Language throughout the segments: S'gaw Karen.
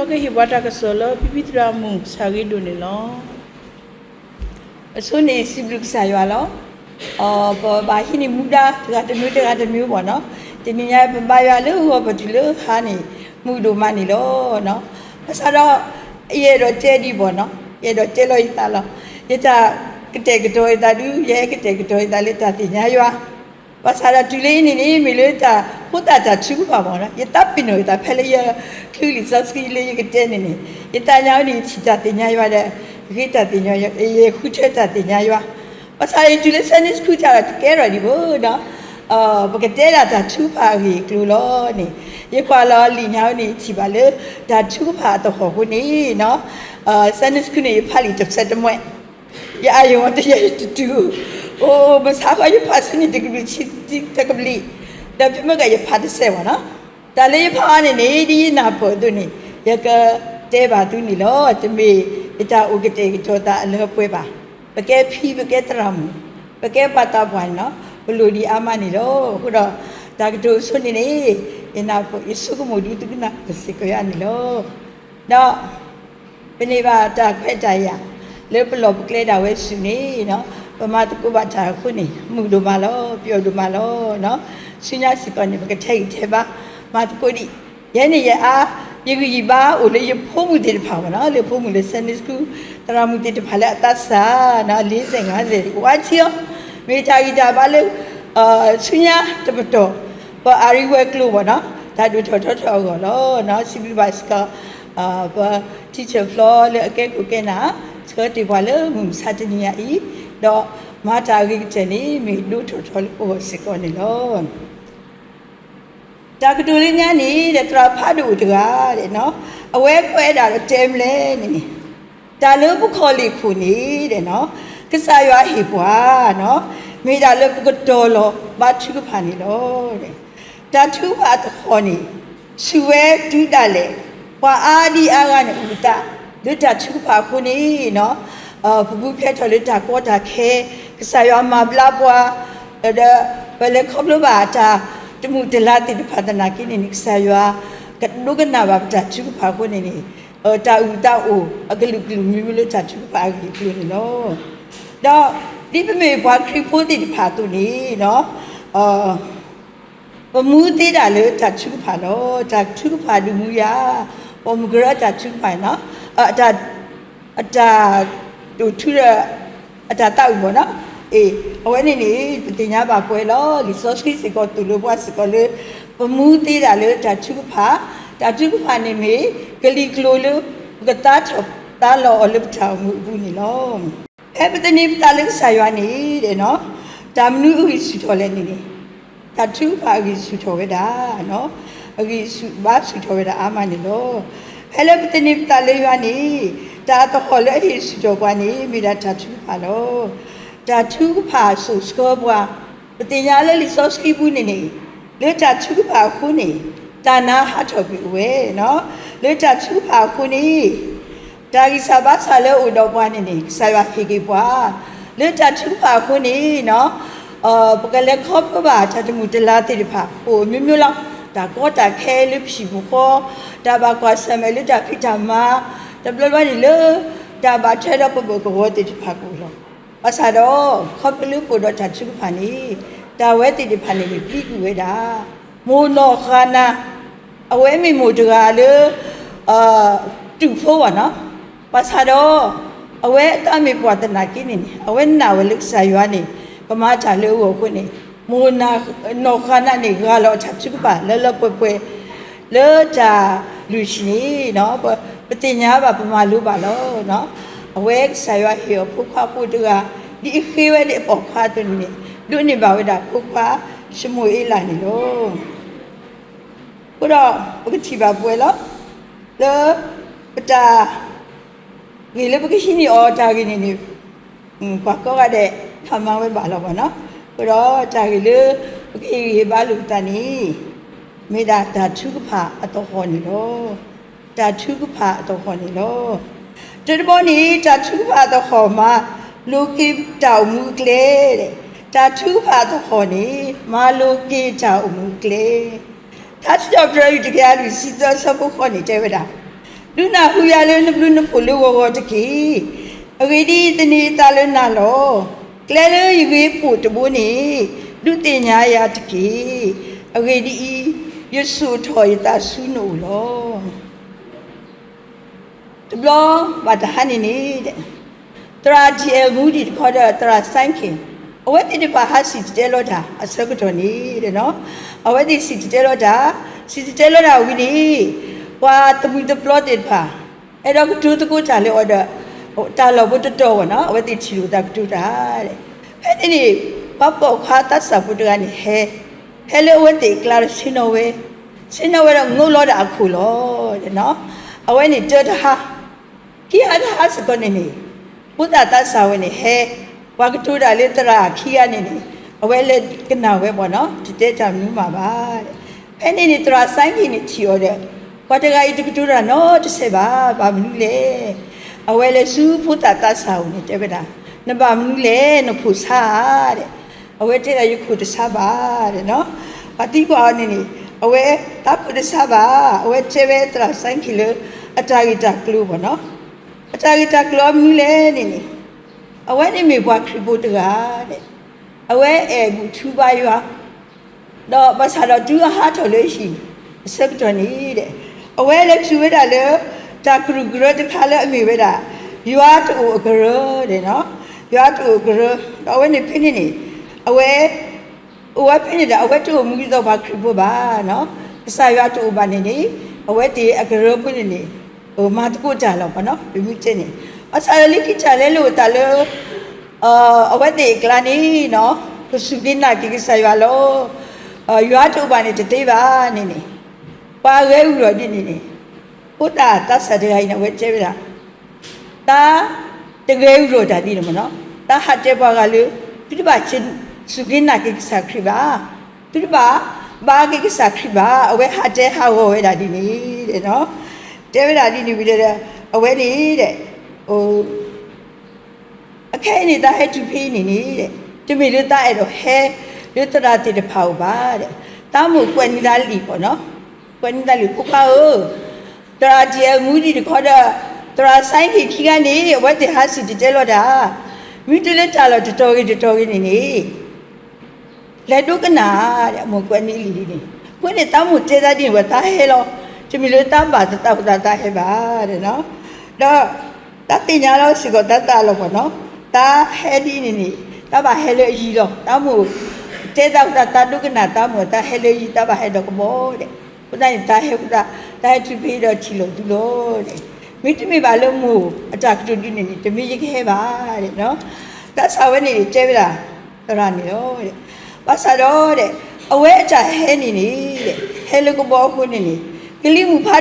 ကဟ့ၣ်ပှၤတၢ်ကစီၣ်လၢ ဖံဖံသရၣ်မုၣ်ဆၣ်ဂ့ၤဒိၣ်န့ၣ်လီၤ. အဆိန့ၣ် စံးဘျုးကစၢ်ယွၤလီၤ. အ ပဘၣ်ဟံးန့ၢ်မူဒါ တဂၤတမံၤတဂၤတမံၤဘၣ်နီၤ, တနံၤညါပဘါယွၤလၢဂီၤပတုၤလၢဟါန့ၣ် မုာ်ဒိၣ်မးန့ၣ်လီၤ. ဘၣ်ဆၣ်ဒီး ယအဲၣ်ဒိးတဲဒံးဘၣ်နီၤ, ယအဲၣ်ဒိးတဲလီၤယသးလီၤ. ယတၢ်ကတဲာ်ကတီၤယသးဒုး ယဟဲကတဲာ်ကတီၤယသးလၢတၢ်သ့ၣ်ညါယွၤ ဘၣ်ဆၣ်ဒီးတုၤလၢအံၤန့ၣ်န့ၣ် မ့ၢ်လၢတၢ်ဖိသၣ်တၢ်ထုကဖၣ်မ့ၢ်နီၤ, ယသးပ့ၤနီၣ်ယသးဖဲလၢယချုးလံာ်စီဆှံလၢယကတဲန့ၣ်န့ၣ်, ယသးညါဝဲန့ၣ် ယထံၣ်တၢ်သ့ၣ်ညါယွၤဒီး ယဃ့တၢ်သ့ၣ်ညါယွၤ, ယဃုထၢတၢ်သ့ၣ်ညါယွၤ, ဘၣ်ဆၣ်ယတုၤလၢ Sunday School တၢ်ဒီးတကဲထီၣ်ဒံးဘၣ်နီၤ, ပကတဲဒၣ်တၢ်ထုကဖၣ်အဂ့ၢ်အကျိၤလီၤန့ၣ်, ယကွၢ်လီၤလံာ်ညါဝဲန့ၣ် ယထံၣ်ဘၣ်လၢတၢ်ထုကဖၣ်အသဟီၣ်အဃိန့ၣ်နီၤ, Sunday School န့ၣ် ယဖးလံာ်တဆဲးတမှဲ ယအၢၣ်ယအီတယဲၢ်ယတတုၤ, အိၣ် မဆါဃီယဖးဆူန့ၣ် တကဘျံးဆံတကဘျံး, ဒီးဖဲမ့ၢ်ကယဖးတစဲးဘၣ်နီၤ, တၢ်လၢယဖးအီၤန့ၣ်န့ၣ် ဒ်ယနၢ်ပၢၢ်အသိးန့ၣ် ယကတဲဘၣ်သုန့ၣ်လီၤ. တမ့ၢ်ယတၢ်အိၣ်ကတဲာ်ကတီၤသးအလၢအပှဲၤဘၣ်. ပကဲဖံ ပကဲသရၣ်မုၣ် ပကဲပှၤသးပှၢ်န့ၣ်နီၤ ပလိၣ်ဒံးအါမးန့ၣ်လီၤ. အဃိဒီး တၢ်ကတိၤအဆိန့ၣ်န့ၣ် ယနၢ်ပၢၢ် ယဆိကမိၣ်ဒုးသုကနၢ်ပၢၢ်စ့ၢ်ကီးယၤန့ၣ်လီၤ. ဒီး ပန့ၢ်ဘၣ်တၢ်ခွဲးတၢ်ယာ် လၢပလီၢ်ပကျဲဒၣ်ဝဲဆူၣ်န့ၣ်နီၤ ပမၤသကိးဘၣ်တၢ်အဃိန့ၣ် မုာ်ဒိၣ်မးလီၤ ပျီဒိၣ်မးလီၤ. ဆူညါစ့ၢ်ကီးန့ၣ် ပကထဲးဂံၢ်ထဲးဘါ မၤသကိးဒံး, ယဲန့ၣ်ယအါ ယဂံၢ်ယဘါအိၣ်လၢယဖိမုၣ်သ့ၣ်တဖၣ်မ့ၢ်နီၤ လၢဖိမုၣ်လၢ Sunday School သရၣ်မုၣ်သ့ၣ်တဖၣ်လၢအသးစၢ်နီၤ လ့စဲၣ်ငါစဲၣ် အိၣ်အါထံအီၤ, မ့ၢ်တၢ်ဂံၢ်တၢ်ဘါလၢ ဆူညါတပတီၢ် ပအရံဝဲကျိၤဘၣ်နီၤ တၢ်ဒိၣ်ထီၣ်ထီထီၣ်အဂီၢ်လီၤ. စံးဘျုးဘၣ်စ့ၢ်ကီး ပ teacher ဖျီလၢအကဲခိၣ်ကဲနၢ် ဆှၢတ့ၢ်ပှၤလၢမုၢ်မဆါတနံၤညါအံၤ, ဒီးမၤတၢ်အဂ့ၤကတၢၢ်န့ၣ် မ့ၢ်ဒိၣ်ထီၣ်ထီလၢပဂီၢ်စ့ၢ်ကီးန့ၣ်လီၤ. တၢ်ကတိၤလၢညါန့ၣ် ဒီးသရၣ်ဖးဒိၣ်တဂၤဒီးနီၤ အဝဲကွဲးဒၣ်ဒီးတဲမလဲၣ်န့ၣ်န့ၣ်, တၢ်လၢပခီၣ်လ့ၢ်ခိၣ်န့ၣ်ဒီးနီၤ ကစၢ်ယွၤဟ့ၣ်ပှၤနီၤ မ့ၢ်ဒၣ်လၢပကတီၤလီၤဘါထုကဖၣ်န့ၣ်လီၤ. တၢ်ထုကဖၣ်အသဟီၣ်န့ၣ် ဆူၣ်ဝဲတုၤဒၣ်လဲာ် ပှၤအါဒံအါဂၤန့ၣ် အုၣ်သး လၢတၢ်ထုကဖၣ်အဃိန့ၣ်နီၤ ပဂုာ်ကဲထီၣ်လၢတၢ်ကီတၢ်ခဲ ကစၢ်ယွၤမၤဘျါပှၤ ဒီးပလဲၤခီဖျိဘၣ်တၢ်တမုာ်တလၤသ့ၣ်တဖၣ်သနာ်က့န့ၣ်န့ၣ် ကစၢ်ယွၤကဒိကနၣ်ဘၣ်ပတၢ်ထုကဖၣ်အဃိန့ၣ်န့ၣ် တၢ်အုၣ်သးအိၣ်အကလုာ်ကလုာ်မံၤမံၤလၢတၢ်ထုကဖၣ်အဂ့ၢ်အကျိၤန့ၣ်လီၤ. ဒီးဒ်ပမ့ၢ်ပှၤခရံာ်ဖိသ့ၣ်တဖၣ်အသိးန့ၣ်နီၤ ပမူသ့ဒၣ်လၢတၢ်ထုကဖၣ်လီၤ. တၢ်ထုကဖၣ်ဒုးမူယၤ, ပိာ်မုၣ်ကရၢအတၢ်ထုကဖၣ်န့ၣ်နီၤ အတၢ် အတၢ်ဒိၣ်ထူဒီး အတၢ်သးအုးဘၣ်နီၤ, အ့ၣ် အဝဲန့ၣ်န့ၣ် ပသ့ၣ်ညါဘၣ်ပှဲၤလီၤ. လံာ်စီဆှံစ့ၢ်ကီးသိၣ်လိပှၤစ့ၢ်ကီးလၢ ပမူသ့ဒၣ်လၢတၢ်ထုကဖၣ်, တၢ်ထုကဖၣ်န့ၣ်မ့ၢ် ကလံၤကျိၤလၢ ပကသါထီၣ်သါလီၤအီၤလၢပတၢ်အိၣ်မူအပူၤန့ၣ်လီၤ. ဖဲပသန့ၤပသးလၢကစၢ်ယွၤန့ၣ်ဒီးနီၤ တၢ်မနုၤအဂံၢ်ဆူၣ်ထီၣ်လဲၣ်န့ၣ်န့ၣ် တၢ်ထုကဖၣ်အဂံၢ်ဆူၣ်ထီၣ်ဝဲဒၣ်, အဂံၢ်ဆူၣ်ဘါဆူၣ်ထီၣ်ဝဲဒၣ်အါမးန့ၣ်လီၤ. ဖဲလၢပသန့ၤပသးလၢယွၤန့ၣ် တၢ်အသဟီၣ်လၢအဟ့ၣ်ဆူၣ်ထီၣ်ပှၤန့ၣ် မ့ၢ်ဒၣ်တၢ်ထုကဖၣ်လီၤ. တၢ်ထုကဖၣ်စိာ်ဆှၢပှၤ, ပသ့ၣ်ညါလၢလံာ်စီဆှံပူၤန့ၣ်န့ၣ် လၢတၢ်ထုကဖၣ်အဃိန့ၣ် တၢ်နါဟးထီၣ်ကွံာ်အိၣ်ဝဲ, လၢတၢ်ထုကဖၣ်အဃိန့ၣ် တၢ်ဂံၢ်စၢ်ဘါစၢ်လၢအအိၣ်ဒီးပှၤန့ၣ်န့ၣ် ကစၢ်ယွၤဟ့ၣ်က့ၤပှၤ, လၢတၢ်ထုကဖၣ်အဃိန့ၣ် ပကလဲၤခီဖျိဘၣ်တၢ်တမုာ်တလၤသ့ၣ်တဖၣ် အိၣ်မျိုးမျိုးလီၤ. တၢ်ကီတၢ်ခဲလၢပဟံၣ်ပဃီ, တၢ်ဘၣ်ကွၢ်ဆၢၣ်မဲာ်လၢတၢ်ဖံးတၢ်မၤ, တဘျီဘျီန့ၣ်လၢ တၢ်ဘၣ်ထွဲဒီးပဘၢၣ်ကဝီၤသ့ၣ်တဖၣ်ကအိၣ်လီၤ. ဘၣ်ဆၣ်ဒီး ခီဖျိလၢပအိၣ်ဒီးတၢ်ထုကဖၣ်န့ၣ် တၢ်ဝဲသ့ၣ်တဖၣ်န့ၣ်န့ၣ် ပျံၤကွံာ်ဝဲဒၣ် မိၢ်နီၢ်ဃါနၤ, အဝဲမ့ၢ်မိၢ်တဂၤလၢ တူၢ်ဖိဘၣ်နီၤ, ဘၣ်ဆၣ်ဒီး အဝဲအသးမ့ၢ်ပှၢ်သနာ်က့န့ၣ်န့ၣ် အဝဲနာ်ဝဲလၢကစၢ်ယွၤန့ၣ် ကမၤတၢ်လၢအဂီၢ်အဃိန့ၣ် မိၢ်နီၢ်ဃါနၤန့ၣ် ဂၢ်လီၤအတၢ်ထုကဖၣ်လၢလၢပှဲၤပှဲၤ လၢတၢ်လုၢ်ဟံၣ်န့ၣ် ပသ့ၣ်ညါဘၣ်ပမၤလိဘၣ်လီၤ. အဝဲကစၢ်ယွၤဟ့ၣ်အီၤဖိခွါဖိတဂၤ ဒ်အဃ့ဝဲဒၣ်အပိာ်ခွါအသိးန့ၣ်န့ၣ် ဒိးန့ၢ်ဘၣ်ဝဲဒၣ်ဖိခွါၡမူၤအ့လးန့ၣ်လီၤ. အဃိဒီး ပကထံၣ်ဘၣ်ပှဲၤလီၤ လၢ ပတၢ်ဂ့ၢ်လၢပကဟံးန့ၢ်အီၤတၢ်ဂ့ၢ်န့ၣ်န့ၣ် ပှၤကိးဂၤဒဲး ဖးမၤဝဲဘၣ်လီၤဘၣ်နီၤ. အဃိဒီးတၢ်ဂ့ၢ်လၢ ပကဟ့ၣ်ဂံၢ်ဟ့ၣ်ဘါလိာ်ပသးန့ၣ် မ့ၢ်ဒၣ်တၢ်ထုကဖၣ်အသဟီၣ်န့ၣ်လီၤ. တၢ်ထုကဖၣ်အသဟီၣ်န့ၣ်လီၤ. တၢတဘီန့ၣ် တၢ်ထုကဖၣ်အသဟီၣ် မၤလိက့ၤတၢ်အိၣ်မူအကျဲ, တၢ်ထုကဖၣ်အသဟီၣ်န့ၣ် မၤလိက့ၤတၢ်အိၣ်မူအကျဲ. ထါစံးထီၣ်ပတြၢၤ တကယၤလွံၢ်ဆံသၢ အဆၢဖိဃိးန့ၣ် တဲဝဲဒၣ်, ဒုးနၢ်ဟူယၤလၢနဘျုးနဖှိၣ်လၢဂီၤဂီၤတက့ၢ်. အဂ့ၢ်ဒ်အံၤ, သန့ၤယသးလၢနၤလီၤ. ကျဲလၢယဂ့ၤပိာ်တဘိန့ၣ်, ဒုးသ့ၣ်ညါယၤတက့ၢ်. အဂ့ၢ်ဒ်အံၤ, ယစိာ်ထီၣ်ယသးဆူနအိၣ်လီၤ. တဘျီဘၣ်တဟါန့ၣ်န့ၣ်, သရၣ် D L Moody တခီဒီး သရၣ် Sankey, အဝဲသ့ၣ်တဖၣ်ဟးစံၣ်တဲၤတဲလီၤတၢ်အဆၢကတီၢ်န့ၣ်, အဝဲသ့ၣ်စံၣ်တဲၤတဲလီၤတၢ်, စံၣ်တဲၤတဲလီၤတၢ်ဝံၤန့ၣ်, ပှၤသမှံၤသပျီသ့ၣ်တဖၣ် အဲၣ်ဒိးကတိၤသကိးတၢ်လၢအီၤဒီး တၢ်လီၢ်ဖိတတီၤဘၣ်နီၤ, အဝဲသ့ၣ်ထံၣ်လိာ်သးကတိၤတၢ်. ဖဲန့ၣ်န့ၣ်, ပှၤပိာ်ခွါသးစၢ်ဖိတဂၤန့ၣ်ဟဲ, ဟဲလၢအဝဲသ့ၣ်အကျါဒီးဆ့ၣ်နီၤဝဲ, ဆ့ၣ်နီၤဝဲဒီးငိးလီၤဒီးအခိၣ်လီၤနီၤ. အဝဲန့ၣ်တၢတဟါ, ခံဟါတဟါစ့ၢ်ကီးန့ၣ်န့ၣ်, ဖိသၣ်သးစၢ်ဝဲန့ၣ်ဟဲ, ပှၤကတိၤတၢ်လၢသရၣ်ခံဂၤန့ၣ်န့ၣ်, အဝဲလဲၤကနၣ်ဝဲဘၣ်နီၤ, တတဲတၢ်မနုၤမးဘၣ်. ဖဲန့ၣ်န့ၣ် သရၣ် Sankey န့ၣ်ထံၣ်အီၤဒီး, ပှၤတဂၤအံၤတကတိၤတၢ်နီတစဲးဘၣ်, ဘၣ်မနုၤလဲၣ်. အဝဲလဲၤဆူဖိသၣ်သးစၢ်အအိၣ်န့ၣ်တဲဝဲဒၣ်, နဘၣ်မနုၤလဲၣ်, နခိၣ်ဆါဧါ ဒီး, အဝဲတဲဒၣ်ယခိၣ်တဆါဘၣ်ဒီးနီၤ, ပှၤသံကွၢ်အီၤန့ၣ်န့ၣ်, အဝဲတၢ်ခိၣ်တဆါဘၣ်, အဝဲတဲဝဲသရၣ် Sankey လၢ အတၢ်ဂ့ၢ်တၢ်ကျိၤဘၣ်နီၤ, အတၢ်ဂ့ၢ်တၢ်ကျိၤအမနုၤလဲၣ်န့ၣ်န့ၣ်, အဝဲန့ၣ်မ့ၢ်ပှၤခရံာ်ဖိတဂၤဒီး, အဝဲအဲၣ်ဘူၣ်ထူဘါယွၤ ဒီးဘၣ်ဆၣ်ဒီးတုၤအဟးထီၣ်လၢဟံၣ်အဆၢကတီၢ်န့ၣ်ဒီး, အဝဲလဲၤထုးဝဲဒၣ်လၢ တၢ်ကရူၢ်ကရၢတခါလၢအမ့ၢ်ဝဲဒၣ် ယွၤတအိၣ်အကရၢဒီး, ယွၤတအိၣ်အကရၢ, ဒီးအဝဲန့ၣ်ဖဲန့ၣ်န့ၣ်, အဝဲ အိၣ်ဝဲဖဲန့ၣ်ဒီး အဝဲတအိၣ်မူဒ်သိးပှၤခရံာ်ဖိဘၣ်, ကစၢ်ယွၤတအိၣ်ဘၣ်န့ၣ်န့ၣ်, အဝဲသ့ၣ်အကရၢဖိန့ၣ်န့ၣ်, မၤသကိးတၢ်လီၤဘၣ်နီၤ, ပမ့ၢ်တဲန့ၣ်, ဘၣ်ဆၣ်ဒီးလၢခံတၢ်လဲၤလိာ်အသးလၢ အဝဲသ့ၣ်အကျါန့ၣ်နီၤ, ကစူၢ်က့ၤနာ်က့ၤကစၢ်ယွၤလီၤ, ယွၤတအိၣ်ဘၣ်န့ၣ်တသ့ဘၣ်န့ၣ်န့ၣ်, ပှၤဂဲၤအုၣ်ထီၣ်ဒ်န့ၣ်န့ၣ်, ဖိသၣ်သးစၢ်တဂၤအံၤန့ၣ် အဝဲတဲဝဲဒၣ် တၢ်တဂဲၤအုၣ်ထီၣ်တၢ်ဒ်န့ၣ်မ့ၢ်နီၤ, တၢ်ဟးတဲပှၤဂၤလၢ သုတဘၣ်စူၢ်က့ၤနာ်က့ၤကစၢ်ခရံာ်ဘၣ်, သုတဘၣ်ဘါက့ၤကစၢ်ခရံာ်ဘၣ်, အဝဲဟးတဲဟးဂီၤဝဲဒၣ်ဒ်န့ၣ်, တဲဝဲဒၣ်ဒ်န့ၣ်ဝံၤဒီး အဝဲန့ၣ်ဒီး အခဲအံၤန့ၣ် တၢ်ဟဲတုၤဖဲအံၤန့ၣ်န့ၣ်, တမ့ၢ်လၢတၢ်အဲၣ်ဒိးဟဲလၢသရၣ်သ့ၣ်တဖၣ်အအိၣ်ဘၣ်, တၢ်မိၣ်ကွဲးန့ၢ်တၢ်လံာ်ဘၣ်နီၤ, ကွဲးန့ၢ်တၢ်လံာ်ဖိခွါဧၢ, သရၣ် D L Moody တခီဒီး သရၣ် Sankey ခံဂၤန့ၣ် အဝဲသ့ၣ်ဟးစံၣ်တဲၤတဲလီၤတၢ်, မ့ၢ်တုၤလၢတၢ်လီၢ်တတီၤဂ့ၤတတီၤဂ့ၤန့ၣ်န့ၣ် လဲၤဒိကနၣ်, မိၣ်ကွဲးန့ၢ်လံာ်ဒ်န့ၣ်, အဃိန့ၣ် တၢ်မိၣ်တဲတၢ်ဒ်န့ၣ်ဝဲ တၢ်ဟဲလီၤ, တမ့ၢ်လၢတၢ်ဘၣ်သတးသးတၢ်ဟဲဘၣ်, ဒီး တၢ်သ့ၣ်ညါလီၤစ့ၢ်ကီးတၢ်သးလီၤဘၣ်နီၤ, တၢ်ဟဲဒ်န့ၣ်န့ၣ် တၢ်ဘၣ်ဟဲလၢအယံၤလီၤ, တၢ်မိၣ်တဲတၢ်သး တၢ်ဒိကနၣ်တၢ်မိၣ် တၢ်ဟဲလၢအယံၤ တၢ်ဘၣ်ဟဲဒီးကဘီဒီး, အဃိသတးန့ၣ် တၢ်ဟဲဃုာ်သး, တၢ်ဟဲတုၤဖဲဒီးထံၣ်လိာ်သုလီၤ, မ့တမ့ၢ်ဘၣ်လၢမိၢ်အတၢ်ကတိၤဒ်န့ၣ်န့ၣ် တမ့ၢ်ယကဟဲဘၣ်, သးစၢ်ဝဲန့ၣ်တဲဝဲဒၣ် သရၣ်န့ၣ်လီၤ, ဘၣ်ဆၣ်ဒီး အဝဲအတၢ်ဟဲန့ၣ်န့ၣ် ဟဲလၢကဘီအဃိန့ၣ်န့ၣ် ကလံၤမုၢ်ဖးဒိၣ်လီၤ, က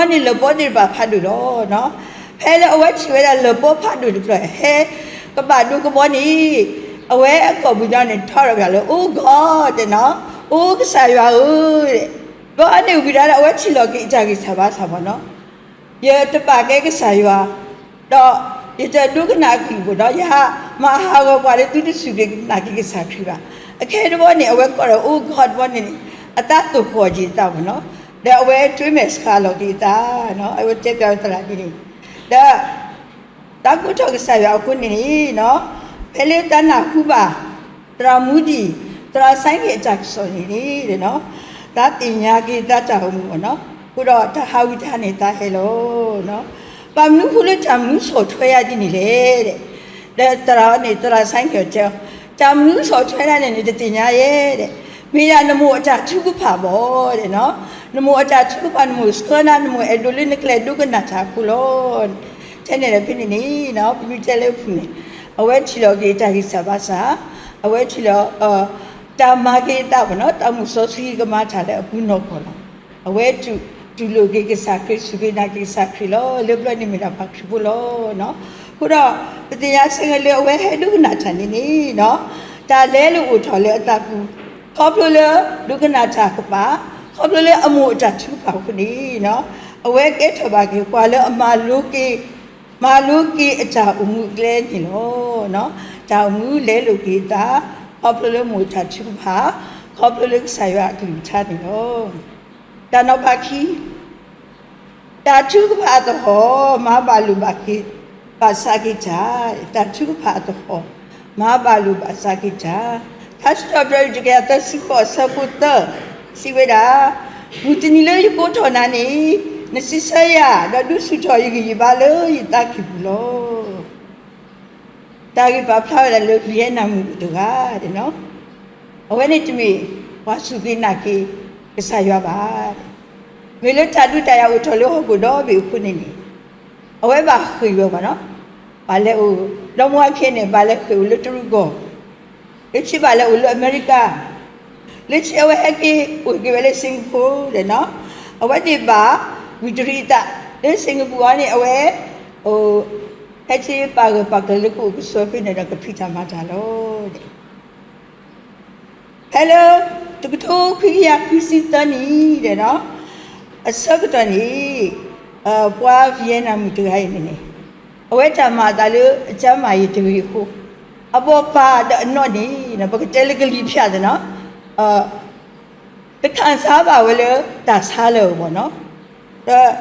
ဘီန့ၣ်လၢၢ်ပီသ့ၣ်တဖၣ်ဖးဒိၣ်လီၤ, ဖဲလၢအဝဲထံၣ်ဝဲဒၣ်လၢၢ်ပီဖးဒိၣ်တဖျၢၣ် ဟဲကဘၣ်ဒိကဘီန့ၣ်, အဝဲအကိာ်ပူၤန့ၣ် ထီထီၣ်ကဒီးလၢ အိ God တဲနီၤ, အိ ကစၢ်ယွၤဧၢ, ဘီန့ၣ်ဝံၤဒီး အဝဲထံၣ်လီၤက့ၤအတၢ်ဂံၢ်စၢ်ဘါစၢ်ဘၣ်နီၤ ယတပာ်ကဲကစၢ်ယွၤ, ဒီးယတဒိကနၣ်အကလုၢ်ဘၣ်ဒီး ယမၤဟးဂီၤပှၤလၢသုတစူၢ်က့ၤနာ်က့ၤကစၢ်ခရံာ်ဘၣ်. အခဲအံၤတဘျီန့ၣ် အဝဲကိးဒီး အိ God တဘျီန့ၣ်န့ၣ် အသးသိၣ်ဃီၣ်က့ၤအသးဘၣ်နီၤ, ဒီးအဝဲတွဲမဲာ်ဆှးလီၤက့ၤအသး, အဝဲတဲပျးဝဲသရၣ်ဒ်န့ၣ်, ဒီး တၢ်ကိးထီၣ်ကစၢ်ယွၤအဃိန့ၣ်န့ၣ်, ဖဲလၢတၢ်နၢ်ဟူဘၣ် သရၣ်မူဒံၣ်, သရၣ် Sankey အတၢ်ကစီၣ်န့ၣ်န့ၣ်, တၢ်သ့ၣ်ညါက့ၤတၢ်တၢ်အိၣ်မူဘၣ်နီၤ, အဃိဒီးတၢ်ဟးဝံတဟါန့ၣ် တၢ်ဟဲလီၤ, ဘၣ်မနုၤအဃိလၢတၢ်မနုၤဆီၣ်ထွဲယၤဒ်န့ၣ်လဲၣ်, ဒီးသရၣ်န့ၣ် သရၣ် Sankey တဲ, တၢ်မနုၤဆီၣ်ထွဲယၤန့ၣ်န့ၣ် တသ့ၣ်ညါယဲ, မ့ၢ်ဒၣ်နမိၢ်အတၢ်ထုကဖၣ်ဘၣ်, နမိၢ်အတၢ်ထုကဖၣ် နမိၢ်ဆှၢနၤ နမိၢ်အဲၣ်ဒိးလၢနကလဲၤဒိကနၣ်တၢ်အဃိလီၤ. ထဲန့ၣ်ဒီးဖဲန့ၣ်န့ၣ်, ပမ့ၢ်တဲလၢအပူၤန့ၣ်, အဝဲထံၣ်လီၤက့ၤတၢ်ဂံၢ်စၢ်ဘါစၢ်, အဝဲထံၣ်လီၤ တၢ်မၤက့ၤအသးဘၣ်နီၤ, တၢ်မုၢ်စီဆှံကမၤတၢ်လၢအပူၤနီၢ်ကီၢ်လီၤ. အဝဲတူၢ်လိာ်က့ၤကစၢ်ခရံာ် စူၢ်က့ၤနာ်က့ၤကစၢ်ခရံာ်လီၤ. လၢပျၢၤန့ၣ်မ့ၢ်ဒၣ်ပှၤခရံာ်ဖိလီၤ. အဃိဒီး ပသ့ၣ်ညါစ့ၢ်ကီးလၢအဝဲဟဲဒိကနၣ်တၢ်န့ၣ်န့ၣ်, တၢ်လဲလိာ်အိၣ်ထီၣ်လၢအသးပူၤ, ခီဖျိလၢဒိကနၣ်တၢ်ကပၤ, ခီဖျိလၢအမိၢ်အတၢ်ထုကဖၣ်အဃိန့ၣ်, အဝဲကဲထီၣ်ဘၣ်က့ၤပှၤလၢအမၤလိက့ၤ မၤလိက့ၤအတၢ်အိၣ်မူအကျဲန့ၣ်လီၤ. တၢ်အိၣ်မူလဲလိာ်က့ၤအသး, ခီဖျိလၢမိၢ်အတၢ်ထုကဖၣ်, ခီဖျိလၢကစၢ်ယွၤအကလုၢ်ကထါန့ၣ်လီၤ. တၢ်နီၤဖးခံ, တၢ်ထုကဖၣ်အသဟီၣ် မၤဘၣ်လိာ်ဘၣ်က့ၤ ဘၣ်ဆၣ်က့ၤတၢ်, တၢ်ထုကဖၣ်အသဟီၣ် မၤဘၣ်လိာ်ဘၣ်ဆၣ်က့ၤတၢ်. ထါစံးထီၣ်ပတြၢၤ တကယၤသၢဆံဃိး အဆၢဖိသၢ စံးဝဲဒၣ်, မုၢ်တနံၤလၢယကိးထီၣ်နၤန့ၣ် နစံးဆၢယၤ, ဒီးဒုးဆူၣ်ထီၣ်ယဂံၢ်ယဘါလၢယသးကံၢ်ပူၤလီၤ. တၢ်ဂ့ၢ်ပာ်ဖျါဝဲဒၣ်လၢ Vietnam မုၣ်တဂၤ, အဝဲန့ၣ်တမ့ၢ်ပှၤစူၢ်က့ၤနာ်က့ၤကစၢ်ယွၤဘၣ်. မ့ၢ်လၢတၢ်ဒုးတၢ်ယၤအိၣ်ထီၣ်လၢဟီၣ်ခိၣ်ဒီဘ့ၣ်အဃိန့ၣ်န့ၣ် အဝဲဘၣ်ဃ့ၢ်ဝဲဘၣ်နီၤ, ဘၣ်လဲၤအိၣ်, ဒီမါဝၤခံဂၤန့ၣ် ဘၣ်လဲၤဃ့ၢ်အိၣ်လၢတရူးကီၢ်, လၢခံဘၣ်လဲၤအိၣ်လၢအမဲရကၤ, လၢခံအဝဲဟဲက့ၤအိၣ်က့ၤဝဲလၢ Singapore ဒီးနီၤ, အဝဲသ့ၣ်ဘၣ်ဝံၤတရံးအသးလၢ Singapore အံၤန့ၣ် အဝဲ ဟဲက့ၤပာ်ဂၢၢ်ပာ်ကျၢၤလၢကအိၣ်ကဆိးဖဲန့ၣ်ဒီး ကဖံးတၢ်မၤတၢ်လီၤ. ဖဲလၢ တကထိခွံကယၤခွံဆံသၢနံၣ်ဒီးနီၤ, အဆၢကတီၢ်န့ၣ် ပှၤ Vietnam မုၣ်တဂၤအံၤန့ၣ်န့ၣ် အဝဲတၢ်မၤအသးလၢအကမၤယံာ်တဂ့ၤအဃိ, အဘိးပၢ်ဒီးအနီၢ်န့ၣ် ပကတဲလၢကလံၤဖၠးသ့နီၤ, တခၣ်ဆါဘၣ်ဝဲလၢတၢ်ဆါလၢအဂီၢ်နီၤ, ဒီး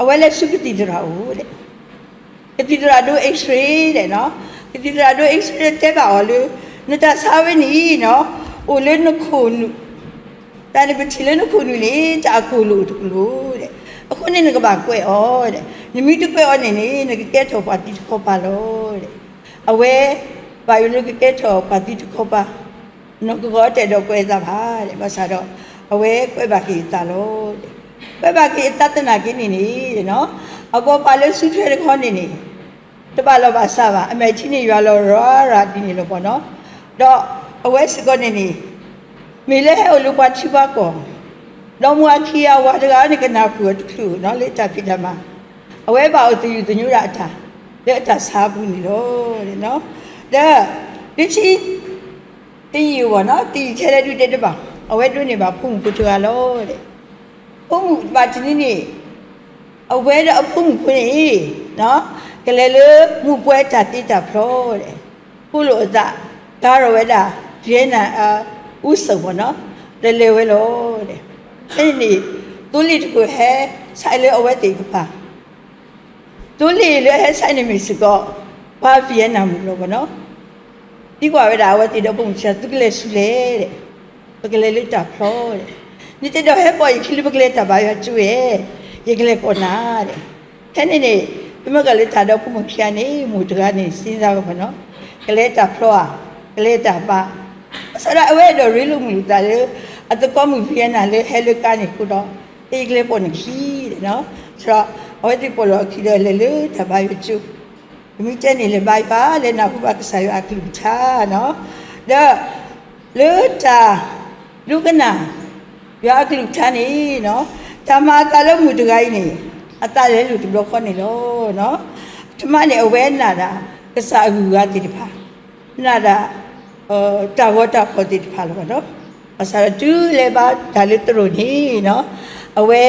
အဝဲလဲၤဆူကသံၣ်သရၣ်အိၣ်ဒီး ကသံၣ်သရၣ်ဒိ X-ray ဒီးနီၤ, ကသံၣ်သရၣ်ဒိ X-ray တဲဘၣ်အီၤလၢ နတၢ်ဆါဝဲန့ၣ်နီၤ, အိၣ်လၢနခိၣ်နူာ်, တၢ်န့ၣ်ပထံၣ်လၢနခိၣ်နူာ်န့ၣ် တၢ်အကိၢ်လိာ်တကလိာ်ဒီး, အဃိန့ၣ်နကဘၣ်ကွဲးအီၤဒီး, နမ့ၢ်တကွဲးအီၤန့ၣ်န့ၣ် နကကဲထီၣ်ပှၤသံတခီပၤလီၤဒီး, အဝဲ ဘၣ်ယိၣ်လၢကကဲထီၣ်ပှၤသံတခီပၤ, နီၢ်ကဂီၤတအဲၣ်ဒိးကွဲးအသးဘၣ်ဒီး, ဘၣ်ဆၣ်ဒီး အဝဲကွဲးဘၣ်က့ၤအသးလီၤဒီး, ကွဲးဘၣ်က့ၤအသးသနာ်က့န့ၣ်န့ၣ် အဘိးပၢ်လၢစုထွဲတခီန့ၣ်န့ၣ် တဘၣ်လီၤဘၣ်စးဘၣ်, အမဲာ်ထံန့ၣ်ယွၤလီၤရၤရၤဒ်န့ၣ်လီၤပှၤနီၤ, ဒီးအဝဲစ့ၢ်ကီးန့ၣ်န့ၣ် မ့ၢ်လၢဟဲအိၣ်လၢပှၤထံပှၤကီၢ်, ဒီးမိၢ်အခံအဝၤတဂၤန့ၣ် ကနၢ်ဟူအီၤတချုးနီၤ လၢတၢ်ဖံးတၢ်မၤ, အဝဲဘၣ်အိၣ်သယုၢ်သညိဒၣ်အတၢ် လၢအတၢ်ဆါအပူၤန့ၣ်လီၤ. ဒီး လၢခံ တယံာ်အဂီၢ်နီၤ, တယံာ်ထဲလဲၣ်ဒုးတဲတဘၣ်, အဝဲဒိးန့ၢ်ဘၣ်ဖိမုၣ်ဖိတဂၤလီၤ. ဖိမုၣ်ဘၣ်တနံၤန့ၣ် အဝဲဒီးအဖိမုၣ်ဖိန့ၣ် ကလဲၤလၢမူးပွဲတၢ်သ့တၢ်ဖျီဒီး ကိးလိာ်အသး ကၤထီၣ်ဝဲဒၣ် Vietnam အူစၢၣ်ပှၤနီၤ, ဒီးလဲၤဝဲလီၤ. ဖဲန့ၣ်န့ၣ် သိလ့ၣ်တခိၣ်ဟဲ ဆဲးလၢအဝဲသ့ၣ်တဖၣ် သိလ့ၣ်လၢအဟဲဆဲးန့ၣ်မ့ၢ်စ့ၢ်ကီး ပှၤ Vietnam မုၣ်လီၤပှၤနီၤ. သံကွၢ်ဝဲဒၣ်အဝဲသ့ၣ်ဒီဖိမိၢ်ဆံး သုကလဲၤဆူလဲၣ်ဒီး, ပကလဲၤလၢတၢ်ဖျီဒီး, နတအဲၣ်ဒိးဟဲပိာ်ယခံလၢပကလဲၤတၢ်ဘါယွၤကၠိဧါ, ယကလဲၤကိးနၤဒီး, ဖဲန့ၣ်န့ၣ် ပမ့ၢ်ကွၢ်လၢတၢ်ဒီဖိမိၢ်ခံဂၤန့ၣ် မိၢ်တဂၤန့ၣ် စ့စါဝဲပှၤနီၤ, ကလဲၤတၢ်ဖျီဧါ, ကလဲၤတၢ်ဘါ, ဘၣ်ဆၣ်ဒီးအဝဲအဲၣ်ဒိးရ့လိာ်မုာ်လိာ်သးလၢ အသကိးမုၣ် Vietnam လၢဟဲလၢကါန့ၣ်အဃိဒီး ယကလဲၤပိာ်နခံဒီးနီၤ, ဒီးအဝဲသ့ၣ်ပိာ်လိာ်အခံဒီးလဲၤလၢတၢ်ဘါယွၤကၠိ, ပမ့ၢ်တဲန့ၣ် လဲၤဘါယွၤ လဲၤနၢ်ဟူဘၣ်ကစၢ်ယွၤအကလုၢ်ကထါနီၤ, ဒီး လၢတၢ်ဒိကနၣ် ယွၤအကလုၢ်ကထါန့ၣ်နီၤ, တၢ်မၤအသးလၢမုၣ်တဂၤအံၤန့ၣ် အသးလဲၤလိာ်တဘျီဃီန့ၣ်လီၤ. ပထမန့ၣ် အဝဲနာ်ဒၣ် ကစၢ်အဂုၤအဂၤသ့ၣ်တဖၣ်, နာ်ဒၣ် တၢ်ဂီၤတၢ်ဖီၣ်သ့ၣ်တဖၣ်လီၤနီၤ. ဘၣ်ဆၣ်ဒီးတုၤလဲၤဘါတၢ်လၢသရိာ်န့ၣ်နီၤ, အဝဲ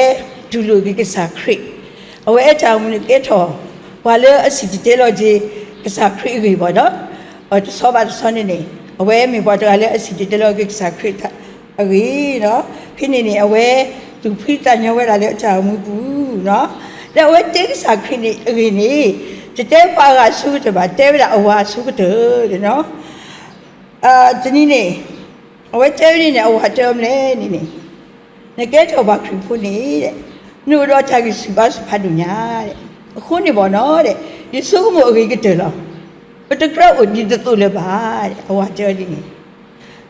တူၢ်လိာ်က့ၤကစၢ်ခရံာ်, အဝဲအဲၣ်တၢ်အိၣ်မူန့ၣ်ကဲထီၣ် ပှၤလၢအစံၣ်တဲၤတဲလီၤက့ၤ ကစၢ်ခရံာ်အဂ့ၢ်ဘၣ်ဒီး တဆီဘၣ်တဆီန့ၣ်န့ၣ် အဝဲမ့ၢ်ပှၤတဂၤလၢအစံၣ်တဲၤတဲလီၤက့ၤကစၢ်ခရံာ်အဂ့ၢ်နီၤ. ဖဲန့ၣ်န့ၣ် အဝဲသူၣ်ဖှံသးညီဝဲဒၣ်လၢအတၢ်အိၣ်မူပူၤနီၤ. ဒီးအဝဲတဲကစၢ်ခရံာ်န့ၣ်အဂ့ၢ်န့ၣ် တတဲပှၤဂၤအဆိကတၢၢ်ဘၣ်, တဲဝဲဒၣ်အဝၤအဆိကတၢၢ်နီၤ. တနံၤန့ၣ် အဝဲတဲဝဲဒ်န့ၣ် အဝၤတဲအီၤမနုၤလဲၣ်န့ၣ်န့ၣ်, နကဲထီၣ်ပှၤခရံာ်ဖိန့ၣ် နအိၣ်ဒီးတၢ်ဂံၢ်ဆူၣ်ဘါဆူၣ်ဖးဒိၣ်ညါ, အဃိန့ၣ်ဘၣ်နီၤ ယဆိကမိၣ်အဂ့ၤကတၢၢ်လီၤ. ပတကြၢးအိၣ်ဒ်သိးသိးလၢၤဘၣ်, အဝၤတဲဝဲဒ်န့ၣ်.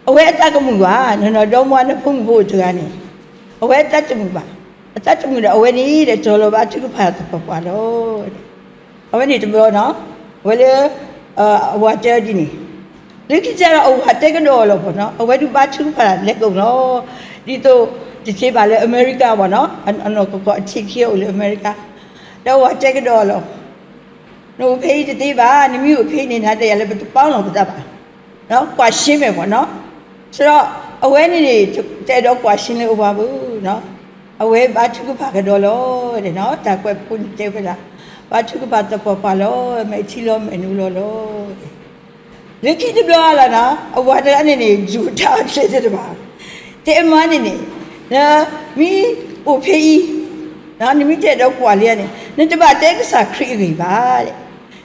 အဝဲအသးကမုာ်ဘၣ်, နနီၢ်ဒီမါနဖိမုၣ်ဖိတဂၤန့ၣ် အဝဲအသးတမုာ်ဘၣ်, အသးတမုာ်ဒီးအဝဲန့ၣ်ဒီး တီၤလီၤဘါထုကဖၣ်သပှၢ်ပှၢ်လီၤ. အဝဲန့ၣ်တဘျီနီၤ, အဝဲလၢ အဝၤတဲအီၤဒ်န့ၣ်, လၢခံကတၢၢ်ဒီးအဝၤတဲကဒီးအီၤလီၤပှၤနီၤ, အဝဲဒုးဘါထုကဖၣ်လဲၤကိးလီၤ. ဒ်သိး တသ့ဘၣ်လၢအမဲရကၤဘၣ်နီၤ, အနီၢ်ကီၢ်ကီၢ်အထံးခံအိၣ်လၢအမဲရကၤ, ဒီးအဝၤတဲကဒီးအီၤလီၤ. နအိၣ်ဖဲအံၤတသ့ဘၣ်, နမ့ၢ်အိၣ်ဖဲအံၤန့ၣ် နၤဒီးယၤလၢပတပာ်လီၤပသးဘၣ်, ကွၢ်ရှင်းမယ်ပှၤနီၤ. ဒီးအဝဲန့ၣ်န့ၣ် တအဲၣ်ဒိးကွၢ်ရှင်းလၢအဝၤဘၣ်နီၤ, အဝဲဘါထုကဖၣ်ကဒီးလီၤ. တၢ်ကွဲးဖိန့ၣ်တဲဝဲဒၣ်, ဘါထုကဖၣ်သပှၢ်ပှၢ်လီၤ, မဲာ်ထံလီၤမဲာ်နိလီၤလီၤ. လၢခံတဘျီလီၤနီၤ, အဝၤတဂၤန့ၣ်န့ၣ် ယူၤတၢ်အီၤကျဲသ့ၣ်တဖၣ်, တဲမါန့ၣ်န့ၣ်, မ့ၢ်အိၣ်ဖဲအံၤ နမ့ၢ်တဲဒီးကွၢ်လံန့ၣ် နတဘၣ်တဲကစၢ်ခရံာ်အဂ့ၢ်ဘၣ်.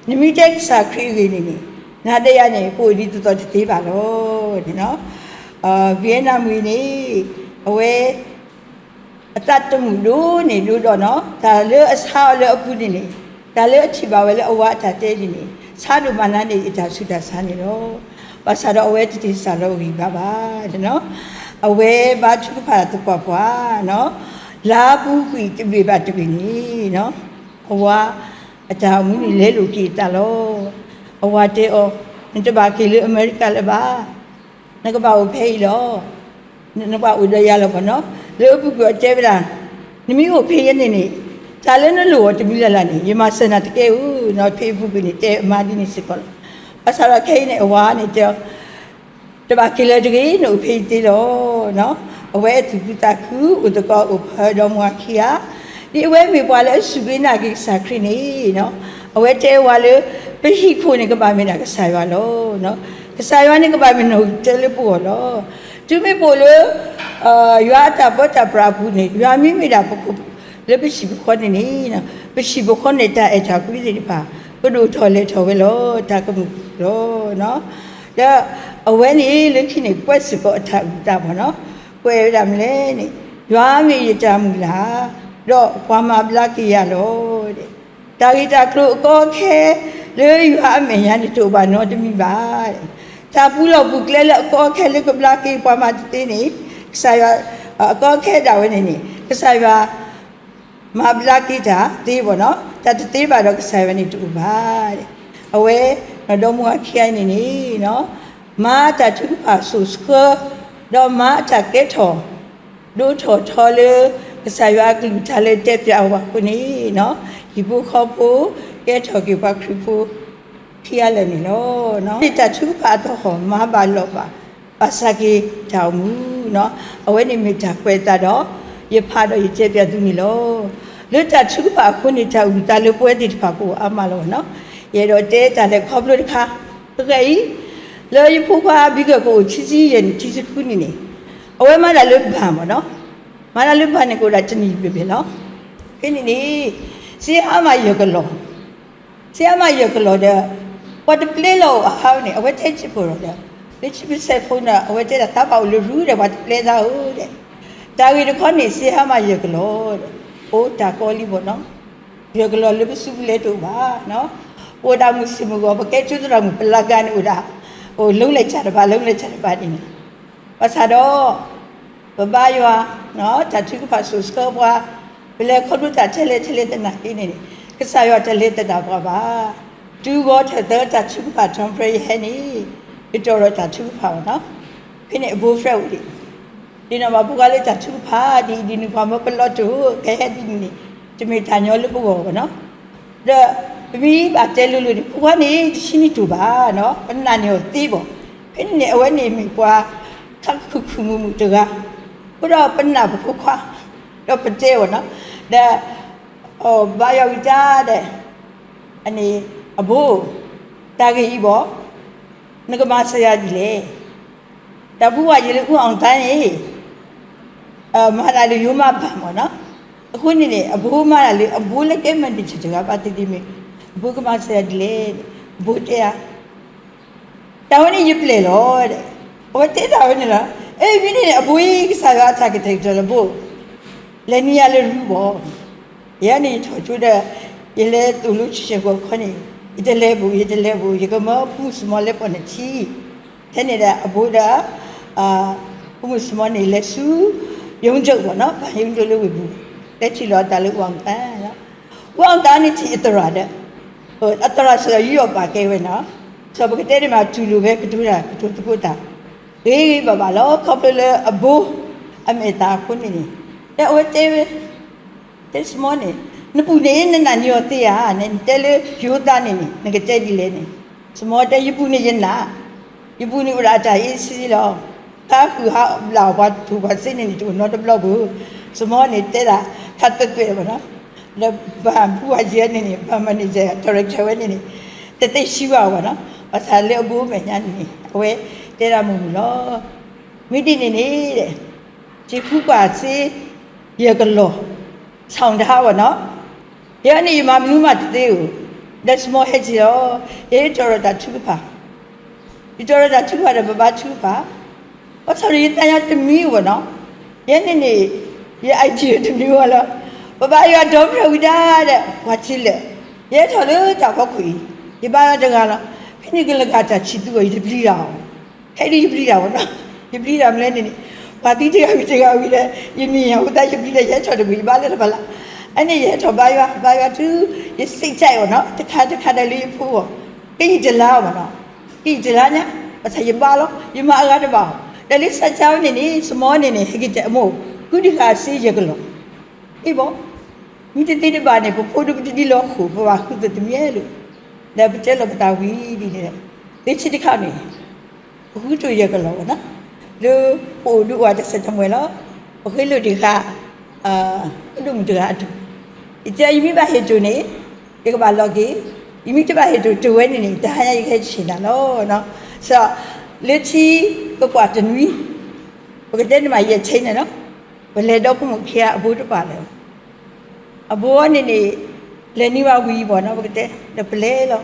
နမ့ၢ်တဲကစၢ်ခရံာ်အဂ့ၢ်န့ၣ်န့ၣ် နၤဒီးယၤန့ၣ် ပအိၣ်ဒ်သိးသိးတသ့ဘၣ်လီၤ. ဝံယဲၢ်နၢမုၢ်အံၤန့ၣ် အဝဲ အသးတမုာ်ဒိၣ်န့ၢ်ဒိၣ်ဒီးနီၤ တၢ်လၢအဆါအီၤလၢအပူၤန့ၣ်န့ၣ် တၢ်လၢအထံၣ်ဘၣ်ဝဲလၢအဝၤအတၢ်တဲဒ်န့ၣ် ဆါဒိၣ်မးနၤန့ၣ် ယတၢ်ဆူးတၢ်ဆါန့ၣ်လီၤ. ဘၣ်ဆၣ်ဒီးအဝဲတတ့ၢ်စၢ်လီၤအဂံၢ်ဘါဘၣ်. အဝဲဘါထုကဖၣ်သပှၢ်ပှၢ်နီၤ လါပူၤကွံာ်တဘ့ၣ်ဘၣ်တဘ့ၣ်န့ၣ် အဝၤအတၢ်အိၣ်မူန့ၣ်လဲလိာ်က့ၤအသးလီၤ. အဝၤတဲအီၤ နတဘၣ်က့ၤလၢအမဲရကၤလၢၤဘၣ် နကဘၣ်အိၣ်ဖဲအံၤလီၤ. နဘၣ်အိၣ်ဒီးယၤလီၤဘၣ်နီၤ. လၢအပူၤကွံာ်အတဲဝဲဒၣ် နမ့ၢ်အိၣ်ဖဲယဲန့ၣ်န့ၣ် တၢ်လၢနလိၣ်အီၤတမံၤလၢ်လၢ်န့ၣ် ယမၤစၢၤနၤတကဲဧိၤနီၤ. ဖဲအပူၤကွံာ်န့ၣ် တဲအမါဒ်န့ၣ်စ့ၢ်ကီးလီၤ. ဘၣ်ဆၣ်ဒီးခဲအံၤန့ၣ် အဝၤန့ၣ်တဲအီၤ တဘၣ်က့ၤလၢၤတဂ့ၤ နအိၣ်ဖဲအံၤသ့လီၤ. အဝဲသူၣ်ခုသးခု အိၣ်သကိးအိၣ်ပၢၤဒီးမိၢ်ခံဂၤ ဒ်အဝဲမ့ၢ်ပှၤလၢအစူၢ်က့ၤနာ်က့ၤကစၢ်ခရံာ်န့ၣ် အဝဲတဲဝဲလၢ ပဟံၣ်ခိၣ်န့ၣ်ကဘၣ်မ့ၢ်ဒၣ်ကစၢ်ယွၤလီၤ. ကစၢ်ယွၤန့ၣ်ကဘၣ်မ့ၢ်နီၣ်ဂံၢ်တၢလၢပဂီၢ်လီၤ. တုၤမ့ၢ်ပအိၣ်လၢ ယွၤအတၢ်ပၢတၢ်ပြးအပူၤန့ၣ် ယွၤမ့မ့ၢ်ဒၣ်ပခိၣ်လၢပဟံၣ်ပဃီန့ၣ်န့ၣ် ပဟံၣ်ပဃီန့ၣ်တၢ်အဲၣ်တၢ်ကွံသ့ၣ်တဖၣ် ပဒိၣ်ထီၣ်လဲၤထီၣ်ဝဲလီၤ. တၢ်ကမုာ်လီၤ. ဒီးအဝဲန့ၣ်လၢခံန့ၣ် ကွဲးစ့ၢ်ကီးအတၢ်အုၣ်အသးမ့ၢ်နီၤ. ကွဲးဝဲဒၣ်မနုၤလဲၣ်န့ၣ် ယွၤမ့ၢ်ယတၢ်မုၢ်လၢ် ဒီးပှၤမၤဘျါက့ၤယၤလီၤ. တၢ်ဂ့ၢ်တၢ်ကျိၤအကီအခဲ လၢယွၤအမဲာ်ညါန့ၣ်တအိၣ်ဘၣ်နီတမံၤဘၣ်. တၢ်ပူၤလီၢ်ပူၤကျဲလၢအကီအခဲလၢကဘျါက့ၤပှၤမၤတသ့န့ၣ် ကစၢ်ယွၤ အကီအခဲဒၣ်ဝဲန့ၣ်န့ၣ် ကစၢ်ယွၤ မၤဘျါက့ၤတၢ်သ့ဘၣ်နီၤ. တၢ်တသ့ဘၣ်ဒီးကစၢ်ယွၤန့ၣ်တအိၣ်ဘၣ်. အဝဲ နီၢ်ဒီမါဝၤခံဂၤအံၤန့ၣ်န့ၣ် မၤတၢ်ထုကဖၣ်စိာ်ဆှၢ ဒီးမၤတၢ်ကဲထီၣ် ဒိၣ်ထီၣ်ထီလၢ ကစၢ်ယွၤအကလုၢ်ကထါလၢတဲပၠးအဝဲအဃိန့ၣ် ဟံၣ်ဖိဃီဖိ ကဲထီၣ်က့ၤပှၤခရံာ်ဖိ ခံဂၤလၢာ်န့ၣ်လီၤ. တၢ်ထုကဖၣ်အသဟီၣ်မၤဘၣ်လီၤဘၣ် ဘၣ်ဆၣ်က့ၤတၢ်အိၣ်မူနီၤ အဝဲန့ၣ်မ့ၢ်တၢ်ကွဲးအသးဒီး ယဖးဒီးယတဲပၠးသုန့ၣ်လီၤ. လၢတၢ်ထုကဖၣ်အဃိန့ၣ် တၢ်အုၣ်အသးလၢပဝဲသ့ၣ်တဖၣ်ကအိၣ်အါမးလီၤနီၤ. ယအဲၣ်ဒိးတဲတၢ်လဲၤခီဖျိတခါ ကဂၤအံၤ လၢယဖိခွါဘံကၢၢ်ကအိၣ်ခံဆံယဲၢ်နံၣ်ခံဆံဃုနံၣ်န့ၣ် အဝဲမၤတၢ်လၢဘၣ်မ့ၢ်နီၤ မၤတၢ်လၢဘၣ်န့ၣ် ကအိၣ်ဒၣ်တနံၣ်ဘျဲၣ်ဘျဲၣ်လီၤ. ဖဲန့ၣ်န့ၣ် စ့ဟါမၢ်ယဲၢ်ကလီၢ် စ့ဟါမၢ်ယဲၢ်ကလီၢ်ဒီး ပှၤတပျဲလီၤအိၣ်အဟးဝဲန့ၣ် အဝဲထဲဆံးဖိဒီး လၢဆံးဖိစဲးဖိန့ၣ် အဝဲတဲဒၣ်သးဘၣ်အိၣ်လၢရူဒီး ပှၤတပျဲသးဧၢဒီး တၢ်ဂ့ၢ်တခီန့ၣ် စ့ဟါမၢ်ယဲၢ်ကလီၢ်ဒီး အိၣ်တၢ်ကီလံဘၣ်နီၤ ယဲၢ်ကလီၢ်လၢပစုပူၤလဲၤတအိၣ်ဘၣ်နီၤ ပအိၣ်ဒၣ်မုၢ်ဆ့ၣ်မုၢ်ဂီၤ ပကဲထူသရၣ်မုၣ် ပလၢကၤန့ၣ်အိၣ်ဒၣ် အိၣ်လၢလဲၤစၢ်တဘၣ် လၢလဲၤစၢ်တဘၣ်ဒ်န့ၣ် ဘၣ်ဆၣ်ဒီး ပဘါယွၤ တၢ်ထုကဖၣ်စိာ်ဆှၢပှၤ ပလဲၤခီဖျိတၢ်ထဲလဲၣ်ထဲလဲၣ်သနာ်က့န့ၣ်န့ၣ် ကစၢ်ယွၤတလဲၤသဒၣ်ပှၤဘၣ်. တုၤဂီၤထၢၣ်သၢတၢ်ထုကဖၣ် ထီၣ်ပြဲယဟဲန့ၣ် ယတီၢ်ဒီးတၢ်ထုကဖၣ်ဘၣ်နီၤ ဖဲန့ၣ်အဘိ friend အိၣ်ဒံး ဒ်န့ၣ်ဘၣ် ဖိခွါလၢတၢ်ထုကဖၣ်ဒ်အံၤဒ်နုၤ ပှၤမၢပလီၢ်တိၢ် ကဟဲဒ်န့ၣ်န့ၣ် တမ့ၢ်တၢ်ညီလၢပဂီၢ်ဘၣ်နီၤ ဒီးပမ့ၢ်ဘၣ်တဲလိၤလိၤန့ၣ် ဖိခွါန့ၣ် တဆံနံၣ်တိၢ်ဘၣ်နီၤ ပနာ်န့ၢ်အီၤသ့ဘၣ်. ဖဲန့ၣ်န့ၣ် အဝဲန့ၣ်မ့ၢ်ပှၤ ခါခုၣ်ခုၣ်မုာ်မုာ်တဂၤ အဃိဒီးပနာ်ပဖိခွါ ဒီးပတဲအီၤနီၤ ဒီး အဘါယွၤဂံၢ်တၢ်ဒီး အန့ၣ် အဘိ တၢ်ဂ့ၢ်အံၤဘၣ် နကမၤစၢၤယၤဒ်လဲၣ် တၢ်ဘူၣ်ဝဲယံၤလၢ ဦးအောင်သန်းန့ၣ် မၤတၢ်လၢယိၤမးဘၣ်မ့ၢ်နီၤ အဃိန့ၣ်န့ၣ် အဘိမၤတၢ်လၢ အဘိလၢကဲ manager တဂၤဘၣ်သ့ၣ်သ့ၣ်မ့ၢ် အဘိကမၤစၢၤယၤဒ်လဲၣ် အဘိတဲဧါ တၢ်ဝဲန့ၣ်ယပျဲၢ်လီၤ အဝဲတဲတၢ်ဝဲန့ၣ်လီၤ. အမ့ၢ်န့ၣ်န့ၣ် အဘိအံၤ ကစၢ်ယွၤအတၢ်ကတဲာ်ကတီၤလၢဘိ လဲၤနံၤယၤလၢရူဘၣ် ယဲန့ၣ်ယထီၣ်ကၠိဒီး ယလဲၤသိၣ်လိဆံၣ်ဆံၣ်ဃီခီန့ၣ် ယတလဲၤဘူး ယတလဲၤဘူး ယကမၢဖိမုၣ်စမီလဲၤပိာ်နထံ ထဲန့ၣ်ဒီးအဘိဒီး ဖိမုၣ်စမီန့ၣ် လဲၤဆူ ရုံးချုပ် ဘၣ်နီၤ ဘၣ် ရုံးချုပ် လၢဝ့ၢ်ပူၤ လဲၤထံၣ်လိာ်အသးလၢ ဦးအောင်သန်း နီၤ ဦးအောင်သန်းန့ၣ်ထံၣ်အသရၣ်ဒီး အသရၣ်စ့ၢ်ကီး ယူးယီၣ်ပာ်ကဲဝဲနီၤ စ့ၢ်ကီးပကတဲန့ၣ်မး တူၢ်လိာ်ဝဲကတိၤတၢ် ကတိၤသကိးတၢ် ဂ့ၤဂ့ၤဘၣ်ဘၣ်လီၤ ခီဖျိလၢအဘိ အမဲာ်သၣ်အဃိန့ၣ်န့ၣ် ဒီးအဝဲတဲဝဲ တဲစမီန့ၣ် နပူၤန့ၣ် နနာ်န့ၢ်အီၤသ့ဧါ နတဲလၢယိၤသးန့ၣ်န့ၣ် နကတဲဒ်လဲၣ်န့ၣ် စမီတဲ ယပူၤန့ၣ်ယနာ် ယပူၤန့ၣ်အိၣ်ဒၣ်အတၢ်အ့စ့လီၤ တၢ်ဃုာ်ဟးဘျးအီၤပှၤထူၣ်ပှၤစ့န့ၣ်န့ၣ် တအိၣ်နီတဘျီဘၣ် စမီန့ၣ်တဲဒၣ် ခါသွဲၣ်သွဲၣ်ဘၣ်နီၤ ဒီးဘၣ်ဖုဝဲယဲန့ၣ်န့ၣ် ဘၣ် manager director ဝဲန့ၣ်န့ၣ် တသ့ၣ်ဆံးဘၣ်ဘၣ်နီၤ ဘၣ်ဆၣ်လၢအဘိမဲာ်ညါန့ၣ်န့ၣ် အဝဲတဲဒၣ်မုာ်မုာ်လီၤ မ့ၢ်ဒ်န့ၣ်န့ၣ် ယဃုကွၢ်စ့ ယဲၢ်ကလီၢ် ဆီၣ်တဟါဘၣ်နီၤ, ယဲန့ၣ်ယမၤမနုၤမးတသ့ဧိၤ, ဒီး small ဟဲက့ၤလီၤ, ယဲယတီၤထီၣ်တၢ်ထုကဖၣ်, ယတီၤထီၣ်တၢ်ထုကဖၣ်ဒီးပဘါထုကဖၣ်, ဘၣ်ဆၣ်ဒီးယသးညါတမံၤဘၣ်နီၤ, ယဲန့ၣ်န့ၣ်, ယ idea တမံၤဘၣ်လီၤ, ပဘါယွၤဒီမုၢ်ဝံၤဒၣ်ဒီး ပှၤထံလၢာ်, ယဟဲထီၣ်လၢတၢ်ဖီခိၣ်အံၤ, ယဘါယွၤတဂၤလီၤ, ဖဲန့ၣ်ကလၤကၢ်တၢ်ဆံးသူအီၤ ယတပျံၤတၢ်အီၤ ဖဲဒ်ယပျံၤတၢ်ဘၣ်နီၤ, ယပျံၤတၢ်မနုၤလဲၣ်န့ၣ်န့ၣ်, ပှၤသံတဂၤဝံၤတဂၤဝံၤဒီး ယမံၤညါအဃိသတးယပျံၤတၢ် ယဟဲထီၣ်တဂ့ၤ ယဘါလၢတဖၣ်လၢ်, အန့ၣ်ယဟဲထီၣ်ဘါယွၤ ဘါယွၤတုၤ ယစံးတၢ်အီၤနီၤ တခါတခါဒီးလၢယဖိအဂီၢ်, ကယံာ်တလါအီၤဘၣ်နီၤ, ကယံာ်တလါညါ, ဘၣ်ဆၣ်ယဘါလီၤ ယမၤအဂၤတဘၣ်အီၤ, ဒီးလၢစးကါဝဲန့ၣ်န့ၣ် စမီန့ၣ်န့ၣ် ဟဲက့ၤတဲအမိၢ်, ဃုတဂၤစ့ယဲၢ်ကလီၤ အ့ၣ်ဘီ, မ့ၢ်တသ့တဘၣ်န့ၣ် ပဖိဒုပတဒ်လီၤဃိာ် ပဘၣ်ဃုသးတမံၤလၢၤ, ဒီးပတဲလီၤပသးဝံၤဒ်န့ၣ်, လၢခံတခါန့ၣ်, ပဃုတိၢ်ယဲၢ်ကလီၤဘၣ်နီၤ, လၢပအိၣ်ဒုးအိၣ်တစဲးတမှဲၤလီၤ, ပဃ့လိာ်တဂၤ, ပဒိၣ်မုၣ်တဂၤအဒိၣ်, ယတဲယမ့ၢ်ဘၣ်ဟ့ၣ်တိၢ်န့ၣ်, ယကဘၣ်လီၤက့ၤ, ယမ့ၢ်တဘၣ်ဟ့ၣ်တိၢ်တဝဲန့ၣ်န့ၣ် တဟါညါယကဟဲဆ့ၣ်နၤလီၤ, လၢခံကကွၢ်တနွံ, ပကတဲန့ၣ်မးယဲၢ်ဆ့န့ၣ်နီၤ, ပလဲၤဒီဖိမုၣ်ခံဂၤအဘိတပၤလၢၤ အဘိန့ၣ်န့ၣ်, လဲၤနံၤဘၣ်ဝံၤဘၣ်နီၤ ပကတဲ, ဒီးပလဲၤလီၤ,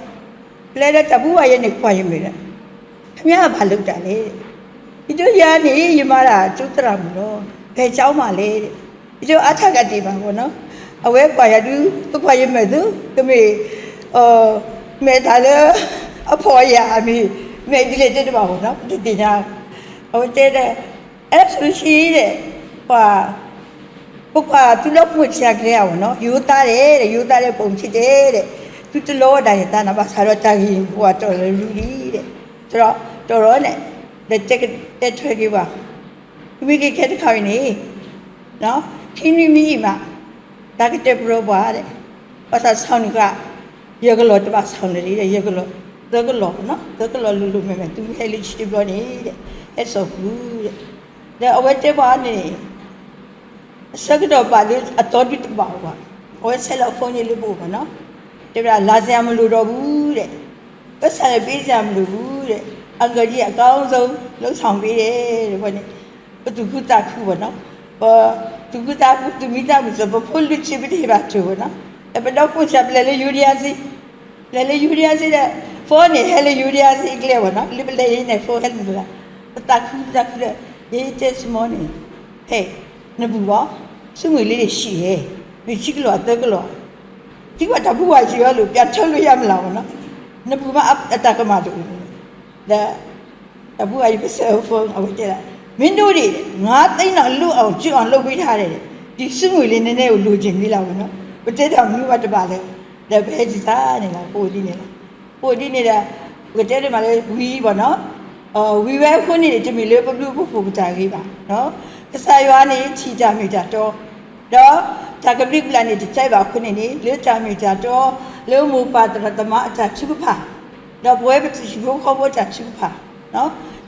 ပလဲၤဒီးတၢ်ဘူဝဲယဲန့ၣ်ကွၢ်ယမဲာ်ဒီး, ခမၠါဘၣ်လိာ်တၢ်လဲၣ်, ယဒိယၤန့ၣ် ယမၤတၢ်ကၠိသရၣ်မုၣ်လီၤ, ဖဲကၠီမးလဲၣ်, ယဒိအါထီၣ်ကးတံၢ်ဘၣ်ဘၣ်နီၤ, အဝဲကွၢ်ယၤဒုး ကကွၢ်ယမဲာ်သု ကမ့ၢ် မဲာ်တၢ်လၢ အဖီၣ်ယၤအမ့ၢ် မဲာ်ဒ်လဲၣ်တဲတဘၣ်ဘၣ်နီၤ ပတသ့ၣ်ညါ, အဝဲတဲဒီး, အဲၣ်ဆိၣ်ဆံဒီး, ပှၤ ပကွၢ်သုဒီဖိမုၣ်ဆံးအကျဲဧါဘၣ်နီၤ ယိၤသးဒဲးဒီး ယိၤသးဒဲးပိာ်မုၣ်ဆံးတဲဒဲး, သုတလီၤဝဲဒၣ်န့ၣ်သးန့ၣ် ဘၣ်ဆၣ်ဒီးတၢ်ဂ့ၢ်ပှၤတီၢ်လၢရူလံဒီး, တီၢ်ဒီးန့ၣ်, ဒီးတဲထွဲက့ၤပှၤ, မ့ၢ်က့ၤခဲတခါအံၤန့ၣ်, ခံနွံမံၤအံၤမး, တၢ်ကတဲပရၢပှၤဒီး, ဘၣ်ဆၣ်ဆီၣ်န့ၣ်ဃာ်, ယဲၢ်ကလီၤတဘၣ်ဆီၣ်န့ၣ်ဒီး ယဲၢ်ကလီၤ, သၢကလီၤ, သၢကလီၤလိၤလိၤမဲာ်မဲာ် သုမ့ၢ်ဟဲလၢခံတဘျီန့ၣ်ဒီး, ဟဲစိာ်ဃုာ်ဒီး, ဒီးအဝဲတဲပှၤန့ၣ် အဆၢကတီၢ်ဘၣ်လၢအသီဒုတဘၣ်ဘၣ်, အဝဲဆဲးလီၤအ phone န့ၣ်လၢပအိၣ်ဘၣ်နီၤ, တဲဝဲဒၣ် လါစရာမလိုတော့ဘူးတဲ့, ပိုက်ဆံလည်းပေးစရာမလိုဘူးတဲ့, အင်္ဂလိပ်အကောင်းဆုံးလုပ်ဆောင်ပေးတယ်တဲ့, ဝဲန့ၣ်, ပသူၣ်ခုသးခုဘၣ်နီၤ, ပသူၣ်ခုသးခု သူၣ်မံသးမုာ်စ့ၢ် ပဖိလံၤဆံးပတဟ့ၣ်ဘၣ်တၢ်ဘၣ်နီၤ, ဒီးပဒီဖိဆံးပလဲၤလၢယိၤဒယါစ့ လဲၤလၢယိၤဒယါစ့ဒီး, phone န့ၣ်ဟဲလၢယိၤဒယါစ့အကျဲဘၣ်နီၤ, လၢပလဲၤအံၤန့ၣ် phone ဟဲလၢမုၢ်တဂၤ, ပသးခုပသးခုဒီး, ယဲယတဲ small န့ၣ်, ဟဲ, နဘူၣ်ဘၣ်, ဆူမုၢ်လ့ၤန့ၣ်ဆံးဟဲ, မ့ၢ်ဆံကလီၤသၢကလီၤ, ထံၣ်ဘၣ်တၢ်ဘူၣ်ဘၣ်ယံၤအီၤလိာ် ပျးထၢလိာ်ယါမလၤဘၣ်နီၤ, နဘူၣ်မးအတၢ်ကမၣ်တအိၣ်, ဒီး တၢ်ဘူၣ်ဘၣ်ယံၤပစၢၤ phone အဝဲတဲဒၣ်, မင်းတို့တွေ ငါးသိန်းတောင်လွတ်အောင် ကျွတ်အောင်လုပ်ပေးထားတယ်, ဒီဆူမုၢ်လ့ၤ နည်းနည်းကို လိုချင်သေးလား ဘၣ်နီၤ, ပတဲတၢ်မနုၤဘၣ်တဘၣ်လၢၤ, ဒီးပဟဲက့ၤသးန့ၣ်လီၤ ပအိၣ်ဒ်န့ၣ်လီၤ, ပအိၣ်ဒ်န့ၣ်ဒီး, ပကတဲဒ်မးလၢဝံၤဘၣ်နီၤ, ဝံၤဝဲအဃိန့ၣ်န့ၣ် တမ့ၢ်လၢပဘျုးပဖှိၣ်ပတၢ်ဂ့ၤဘၣ်, ကစၢ်ယွၤန့ၣ်ထံၣ်တၢ်မ့ၢ်တၢ်တီ, ဒီးတၢ်ကဘျံးကဘျၣ်န့ၣ်တကဲဘၣ်အဃိန့ၣ်န့ၣ် လၢတၢ်မ့ၢ်တၢ်တီ, လၢမိၢ်ပၢ်သရၣ်သမါအတၢ်ထုကဖၣ်, ဒီးပဝဲပတံၤဖိဃီဖိအတၢ်ထုကဖၣ်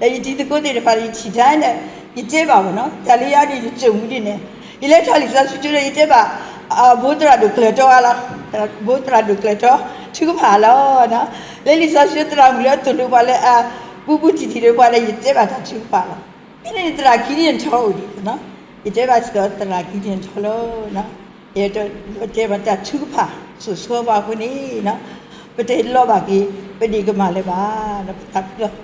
ဒီးယတံၤသကိးသ့ၣ်တဖၣ် ယထံၣ်တၢ်ဒီး, ယတဲဘၣ်ဘၣ်နီၤ, တၢ်လၢယၤန့ၣ် ယစိာ်မူဒ်န့ၣ်, ယလဲၤထီၣ်လံာ်စီဆှံကၠိဒီး ယတဲဘၣ်, ဘိသရၣ်ဒိၣ်ကျၢၤတီဧါလီၤ, ဘိသရၣ်ဒိၣ်ကျၢၤတီ, ထုကဖၣ်လီၤ, လၢလံာ်စီဆှံသရၣ်မုၣ်လၢအသိၣ်လိပှၤလၢအ, ဘူးဘူးတံၢ်တံၢ်ဒီးပှၤဒီး ယတဲဘၣ်တၢ်ထုကဖၣ်လီၤ, ဖဲန့ၣ်သရၣ်ကံဒံၣ်ထီအိၣ်ဒံး, ယတဲဘၣ်စ့ၢ်ကီးသရၣ်ကံဒံၣ်ထီလီၤ ယတဲဘၣ်တၢ်ထုကဖၣ် စိာ်ဆှၢပှၤအဃိန့ၣ်, ပတလီၤဘၣ်က့ၤ ပဒ့ၣ်ကမၣ်လၢၤဘၣ်, ပသးခုလီၤ,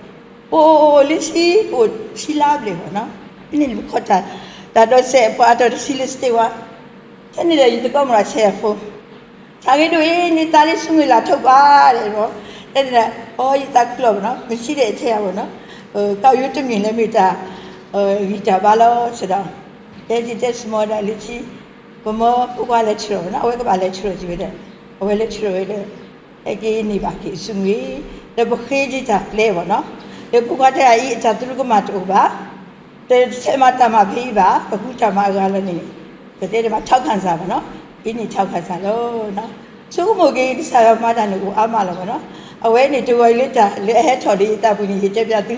အိၣ်အိၣ်အိၣ်လၢဆံ, အိၣ်ဆံလါဘျဲၣ်ဘၣ်နီၤ, ဖဲန့ၣ်န့ၣ်ပခီၣ်တၢ်, တၢ်ဒီးစဲးပှၤအတီၤတဆံလၢ state ဝါ, ဖဲန့ၣ်ဒီးယသကိးမုၣ်ဆဲးအဖိ, ဆၣ်ဂ့ၤဒိၣ်အံၤ နသးလၢဆူမုၢ်လၢ်ထိးပှၤ, တဲန့ၣ်ဒီး, အီ ယသးခုလီၤဘၣ်နီၤ, မ့ၢ်ဆံးဒီးထဲယၤဘၣ်နီၤ, ကၢ်ယိတမ့ၢ်လၢမ့ၢ်တၢ်, ဂံၢ်တၢ်ဘါလီၤစ့ၢ်ဒီး, တဲယတဲ small ဒီးလၢခံ, ပမၢဖိခွါလဲၤဆှၢဘၣ်နီၤ, အဝဲကဘၣ်လဲၤဆှၢက့ၤဝဲဒီး, အဝဲလဲၤဆှၢဝဲဒီး, ဟဲက့ၤန့ၢ်ဘၣ်က့ၤအစုမုၢ်, ဒီးပဃ့ဒံးတၢ်ပျဲဘၣ်နီၤ, လၢဖိခွါတဲအံၤ အတၢ်သရူးကမၣ်တအိၣ်ဘၣ်, တဆဲးမၤတၢ်မၤဖဲအံၤဘၣ်, ပဃုတၢ်မၤအဂၤလီၤန့ၣ်, ပတဲဒ်မး ထောက်ခံစာဘၣ်နီၤ, အံၤန့ၣ် ထောက်ခံစာ လီၤ. ဆိကမိၣ်က့ၤ ကစၢ်ယွၤမၤတၢ်န့ၣ်အိၣ်အါမးလီၤဘၣ်နီၤ, အဝဲန့ၣ်တဂီၤအံၤလၢတၢ်လၢအဟဲထီၣ်လၢယသးပူၤန့ၣ် ယတဲပျးသု,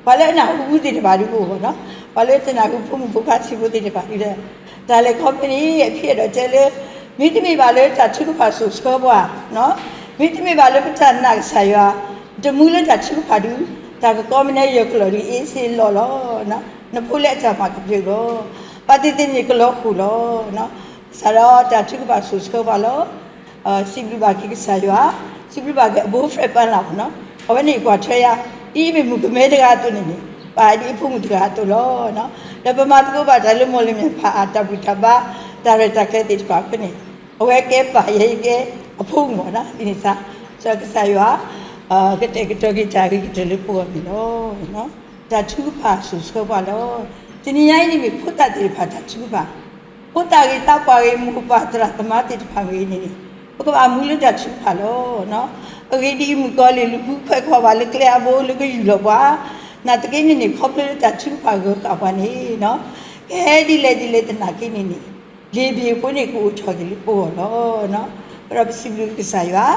ပှၤလၢအနၢ်ဟူသ့ၣ်တဖၣ်ဒုးအိၣ်ဘၣ်နီၤ, ပှၤလၢတနၢ်ဟူဖိမုၣ်ဖိခွါဆံးဖိသ့ၣ်တဖၣ်ဒုးဒီး, တၢ်လဲၤခီဖျိန့ၣ် အဖံးအဲၣ်ဒိးတဲလၢ မ့တမ့ၢ်ဘၣ်လၢတၢ်ထုကဖၣ်စိာ်ဆှၢပှၤ, မ့တမ့ၢ်ဘၣ်လၢပတၢ်နာ်ကစၢ်ယွၤ, တမူလၢတၢ်ထုကဖၣ်ဒုး, တၢ်ကကီမနုၤယဲၢ်ကလီၢ်ဒုး အ့စ့လီၤလီၤ, နဖိလၢအတၢ်မၤကပျၢၤလီၤ, ဘၣ်သ့ၣ်သ့ၣ်န့ၣ်ကလီၤဃိာ်လီၤ. စးထီၣ်တၢ်ထုကဖၣ်စိၤဆှၢပှၤလီၤ. စံးဘျုးဘၣ်က့ၤကစၢ်ယွၤ, စံးဘျုးဘၣ်က့ၤအဘိးဖရဲၣ်ပၢ်လၢ်နီၤ, အဝဲန့ၣ်ကွၢ်ထွဲယၤ, ဒ်အမ့ၢ်မုၣ်ကမဲတဂၤအသိးန့ၣ်န့ၣ်, ပာ်ဒ်အဖိမုၣ်တဂၤအသိးလီၤ. ဒီးပမၤသကိးဘၣ်တၢ်လၢမိၢ်လၢမဲာ်ဖးအါ တၢ်ဘူၣ်တၢ်ဘါ, တၢ်ရဲၣ်တၢ်ကျဲၤသ့ၣ်တဖၣ်အဃိန့ၣ်, အဝဲကဲပၢ်ယဲယကဲအဖိမုၣ်နီၤ, ဒ်န့ၣ်သတး, ကစၢ်ယွၤ ကတဲာ်ကတီၤက့ၤတၢ်ဂ့ၤကတၢၢ်လၢပဂီၢ်န့ၣ်လီၤ. တၢ်ထုကဖၣ်စိၤဆှၢပှၤလီၤ. တနံၤညါအံၤန့ၣ်မ့ၢ်ဖိသၣ်သ့ၣ်တဖၣ်တၢ်ထုကဖၣ်, ဖိသၣ်ဂ့ၤ သးပှၢ်ဂ့ၤ မိၢ်ပၢ်သရၣ်သမါသ့ၣ်တဖၣ်ဂ့ၤန့ၣ်န့ၣ်, ပကဘၣ်မူလၢတၢ်ထုကဖၣ်လီၤ. အဂ့ၢ်ဒ်အံၤ မုၣ်ကီၤလံၢ်လူၤဃုခွဲးခွါဘၣ်လၢကျဲအဘိလၢကယူၢ်လီၤပှၤ, နာ်သက့န့ၣ်န့ၣ် ခီဖျိလၢတၢ်ထုကဖၣ်ဂၢၤဃာ်ပှၤန့ၣ်, ကဟဲဒ်လဲၣ်ဒ်လဲၣ်သနာ်က့န့ၣ်န့ၣ်, လံာ်ဘ့ၣ်အဃိန့ၣ် ကအိၣ်ထီၣ်က့ၤလၢပဂီၢ်လီၤ. ဒီးပစံးဘျုးကစၢ်ယွၤ,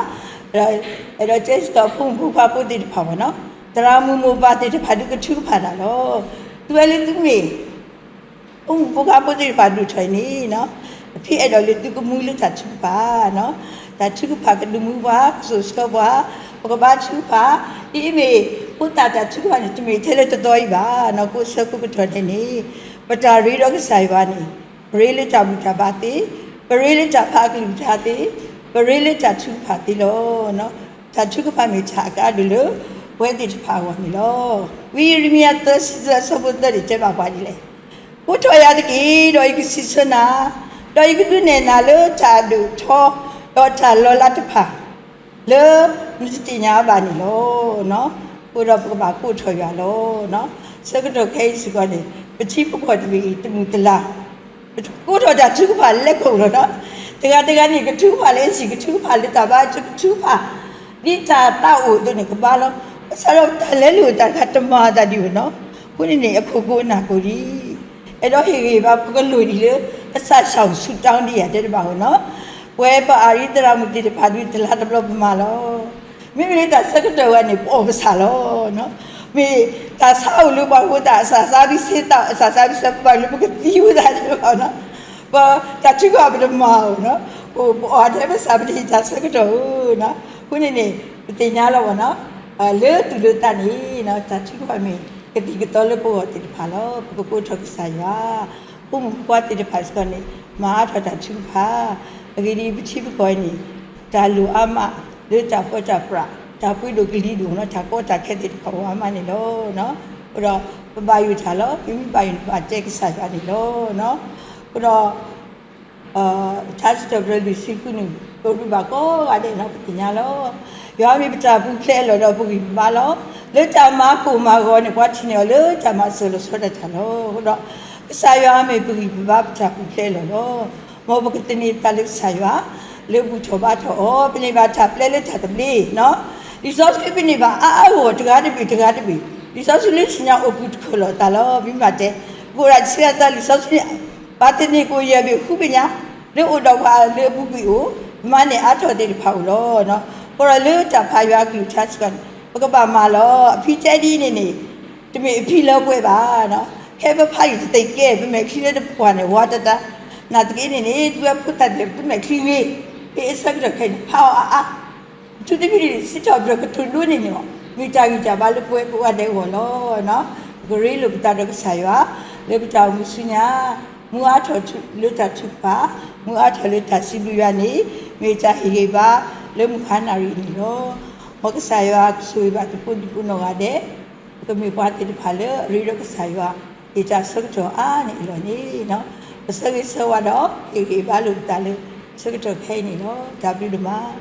အဲၣ်ဒိးတဲစ့ၢ်ကီးဖိမုၣ်ဖိခွါဖိသ့ၣ်တဖၣ်ဘၣ်နီၤ, သရၣ်မုၣ်မိၢ်ပၢ်သ့ၣ်တဖၣ်ဒုးကထုကဖၣ်တၢ်လီၤ. သုဝဲလၢသုမ့ၢ် ဖိမုၣ်ဖိခွါဖိသ့ၣ်တဖၣ်ဒိၣ်ထီၣ်အံၤန့ၣ်, အဖံအဲၣ်ဒိးလၢသုကမူလၢတၢ်ထုကဖၣ်, တၢ်ထုကဖၣ်ကဒုးမူပှၤ ကစိၤဆှၢပှၤ, ပကဘၣ်ထုကဖၣ်, ဒ်အမ့ၢ်ဖိသၣ်တၢ်ထုကဖၣ်န့ၣ် တမ့ၢ်ထဲလၢတသီအံၤဘၣ်နီၤ, ကိးဆၢကိးကတီၢ်ဒဲးန့ၣ်, ပတၢ်ရ့ဒီးကစၢ်ယွၤန့ၣ်, ပရ့လၢတၢ်ဘူၣ်တၢ်ဘါသ့, ပရ့လၢတၢ်ဖးအကလုၢ်ကထါသ့, ပရ့လၢတၢ်ထုကဖၣ်သ့လီၤ. တၢ်ထုကဖၣ်မ့ၢ်တၢ်အကါဒိၣ်လၢ ပဝဲသ့ၣ်တဖၣ်အဂီၢ်န့ၣ်လီၤ. ဝံယံးရမံယၤသၢဆံသၢအဆၢဖိသၢန့ၣ် တဲဘၣ်ပှၤဒ်လဲၣ်, ကိးထီၣ်ယၤတက့ၢ်, ဒီးယကစံးဆၢနၤ, ဒီးယကဒုးနဲၣ်နၤလၢတၢ်အဒိၣ်အထီ, ဒီးတၢ်လီၤလးတဖၣ် လၢနတသ့ၣ်ညါဘၣ်န့ၣ်လီၤ. အဃိဒီးပကဘၣ်ကိးထီၣ်ယွၤလီၤ. ဆၢကတီၢ်ခဲအံၤစ့ၢ်ကီးန့ၣ် ပထံပကီၢ်တဘ့ၣ်အံၤ တမုာ်တလၤ ပကိးထီၣ်တၢ်ထုကဖၣ်လၢခိၣ်လီၤနီၤ. တဂၤတဂၤန့ၣ် ကထုကဖၣ်လၢအဟံၣ်, ကထုကဖၣ်လၢတၢ်ဘါ, ကထုကဖၣ် ဒ်တၢ်သးအိၣ်အသိးန့ၣ် ကဘါလီၤ. ဘၣ်ဆၣ်ဒီးတၢ်လဲၤလိာ်တၢ်တခါ တမၤအသးဒံးဘၣ်နီၤ. အဃိန့ၣ်န့ၣ် အခိၣ်ကိးအနၢ်ကိးဒံး အဲၣ်ဒိးဟ့ၣ်ဂ့ၤဘၣ် ပကလိၣ်ဒံးလၢ ကစၢ် ဆၣ်ဆူၣ်တၢ်ဒံးယၤတဲတဘၣ်အီၤနီၤ. ပဝဲပအါရံသရၣ်မုၣ်သ့ၣ်တဖၣ်ဒုးတလါတဘျီပမၤလီၤ. မ့မ့ၢ်လၢတၢ်ဆၢကတီၢ်ဝဲန့ၣ် ပအီၣ်ပဆၣ်လီၤ. မ့ၢ်တၢ်ဆါအိၣ်လၢပှၤဖိသၣ် အစၢ်စါဘံစ့သး အစၢ်စါဘံစဲ ပဘၣ်လၢပကသံဝဲသးတဲဘၣ်နီၤ. ပတၢ်ထုကဖၣ်ပတမၤအီၤနီၤ. ပအီၣ်တဲပစၢ် ပတဟ့ၣ်တၢ်ဆၢကတီၢ်ဧၢနီၤ. အဃိန့ၣ်န့ၣ် ပသ့ၣ်ညါလီၤဘၣ်နီၤ. လၢသူၣ်လၢသးန့ၣ် တၢ်ထုကဖၣ်မ့ၢ်ကသံၣ်ကသီလၢပဂီၢ်သ့ၣ်တဖၣ်လီၤ. ပကကိးထီၣ်ကစၢ်ယွၤ, ဖိမုၣ်ဖိခွါသ့ၣ်တဖၣ်စ့ၢ်ကီးန့ၣ် မၤအါထီၣ်တၢ်ထုကဖၣ်, အဂ့ၢ်ဒ်အံၤ ပထံပကီၢ်အံၤန့ၣ် တၢ်လိၣ်အါမး လၢတၢ်ပၢတၢ်ပြး တၢ်ပှ့ၤဒိၣ်ကလံၤဒိၣ်နီၤ တၢ်ကီတၢ်ခဲသ့ၣ်တဖၣ်အိၣ်အါမးန့ၣ်လီၤ. အဃိဒီး ပဘၣ်ယိၣ်တၢ်လီၤ. ပမ့ၢ်ဘၣ်ယိၣ်န့ၣ် ပဘၣ်တဲကစၢ်ယွၤန့ၣ်လီၤ. အဃိဒီး ထါစံးထီၣ်ပတြၢၤလွံၢ်ဆံဃုန့ၣ် ပရူးဘၣ်ကိးဂၤဒဲးနီၤ ပသ့ၣ်ညါလီၤ. ယွၤမ့ၢ်ပတၢ်ပူၤဖျဲးအလီၢ်ဒီးပဂံၢ်ပဘါလီၤ. လၢတၢ်မၤကိၢ်မၤဂီၤန့ၣ် ပှၤထံၣ်န့ၢ်အီၤလၢတၢ်မၤစၢၤလီၤဆီဒၣ်တၢ်လီၤ. အဃိဒီး ကစၢ်ယွၤမ့ၢ်ပဂံၢ်ပဘါပတၢ်ပူၤဖျဲးအလီၢ်လီၤ. မ်ပကသန့ၤပသးလၢကစၢ်ယွၤ လၢဘူၣ်ထီၣ်ဘါထီၣ်အီၤ ပန့ၢ်ဘၣ်တၢ်ပျဲလၢတၢ်သဘျ့နီၤ. လံာ်စီဆှံပန့ၢ်ဘၣ်အါအါဂီၢ်ဂီၢ်တဂၤတဘ့ၣ်တဂၤတဘ့ၣ် လံာ်စီဆှံလၢဆူညါအိၣ်ဃုာ်တခၢၣ်လီၤအသးလီၤ. မ့ၢ်ဘၣ်တဲ ပကအိၣ်ဒၣ်ဆံးအသးလံာ်စီဆှံ ဘၣ်သန့ၤကိးယဲၢ်ဘ့ၣ်ဃုဘ့ၣ်ညါ လၢအိၣ်ဒီးပှၤလၢအပူၤကွံာ်အိၣ် မၤန့ၢ်အါထီၣ်သ့ၣ်တဖၣ်အိၣ်လီၤ. အဃိဒီးလၢတၢ်ဖးယွၤအကလုၢ်ကထါစ့ၢ်ကီးန့ၣ် ပကဘၣ်မၤလီၤ. အဖံတဲဒ်အံၤန့ၣ်န့ၣ် တမ့ၢ်အဖံလၢပှဲၤဘၣ်နီၤ. ခဲပဖးယံာ်တသ့ၣ်ကဲ ပမဲာ်ချံလၢတပှၢ်န့ၣ် ဝါတတါ နာ်သက့န့ၣ်န့ၣ် သုဝဲဖိသၣ်သ့ၣ် သုမဲာ်ချံဂ့ၤ ဖဲအဆၢကတီၢ်ခဲအံၤန့ၣ် ဖးအီၤအါအါ အထူးသဖြင့်န့ၣ် စံးထီၣ်ပတြၢၤကတိၤဒိန့ၣ်န့ၣ် မ့ၢ်တၢ်ဂံၢ်တၢ်ဘါလၢပဝဲကိးဂၤဒဲးအဂီၢ်လီၤ. ပကရ့လိာ်ပသးဒီးကစၢ်ယွၤ လၢပတၢ်အိၣ်မူဆူညါ မူအါထီၣ်လၢတၢ်ထုကဖၣ်, မူအါထီၣ်လၢတၢ်စံးဘျုးယွၤန့ၣ် မ့ၢ်တၢ်ဟ့ၣ်ဂံၢ်ဘါလၢမုၢ်ဟါနၣ်ရံၣ်အံၤန့ၣ်လီၤ. မ်ကစၢ်ယွၤကဆိၣ်ဂ့ၤဘၣ်သုဖိဒံဖိနီၢ်ဂၤဒဲး ပကမ့ၢ်ပှၤသ့ၣ်တဖၣ်လၢအရ့ဒီးကစၢ်ယွၤ ဟ့ၣ်တၢ်ဆၢကတီၢ်အါန့ၢ်အလီၢ်န့ၣ် ပဆၢဂ့ၤဆၢဝါဒီး ဟ့ၣ်ဂံၢ်ဘါလိာ်ပသးလၢ ဆၢကတီၢ်ခဲအံၤန့ၣ်လီၤ. တၢ်ဘျုးဒိၣ်မး.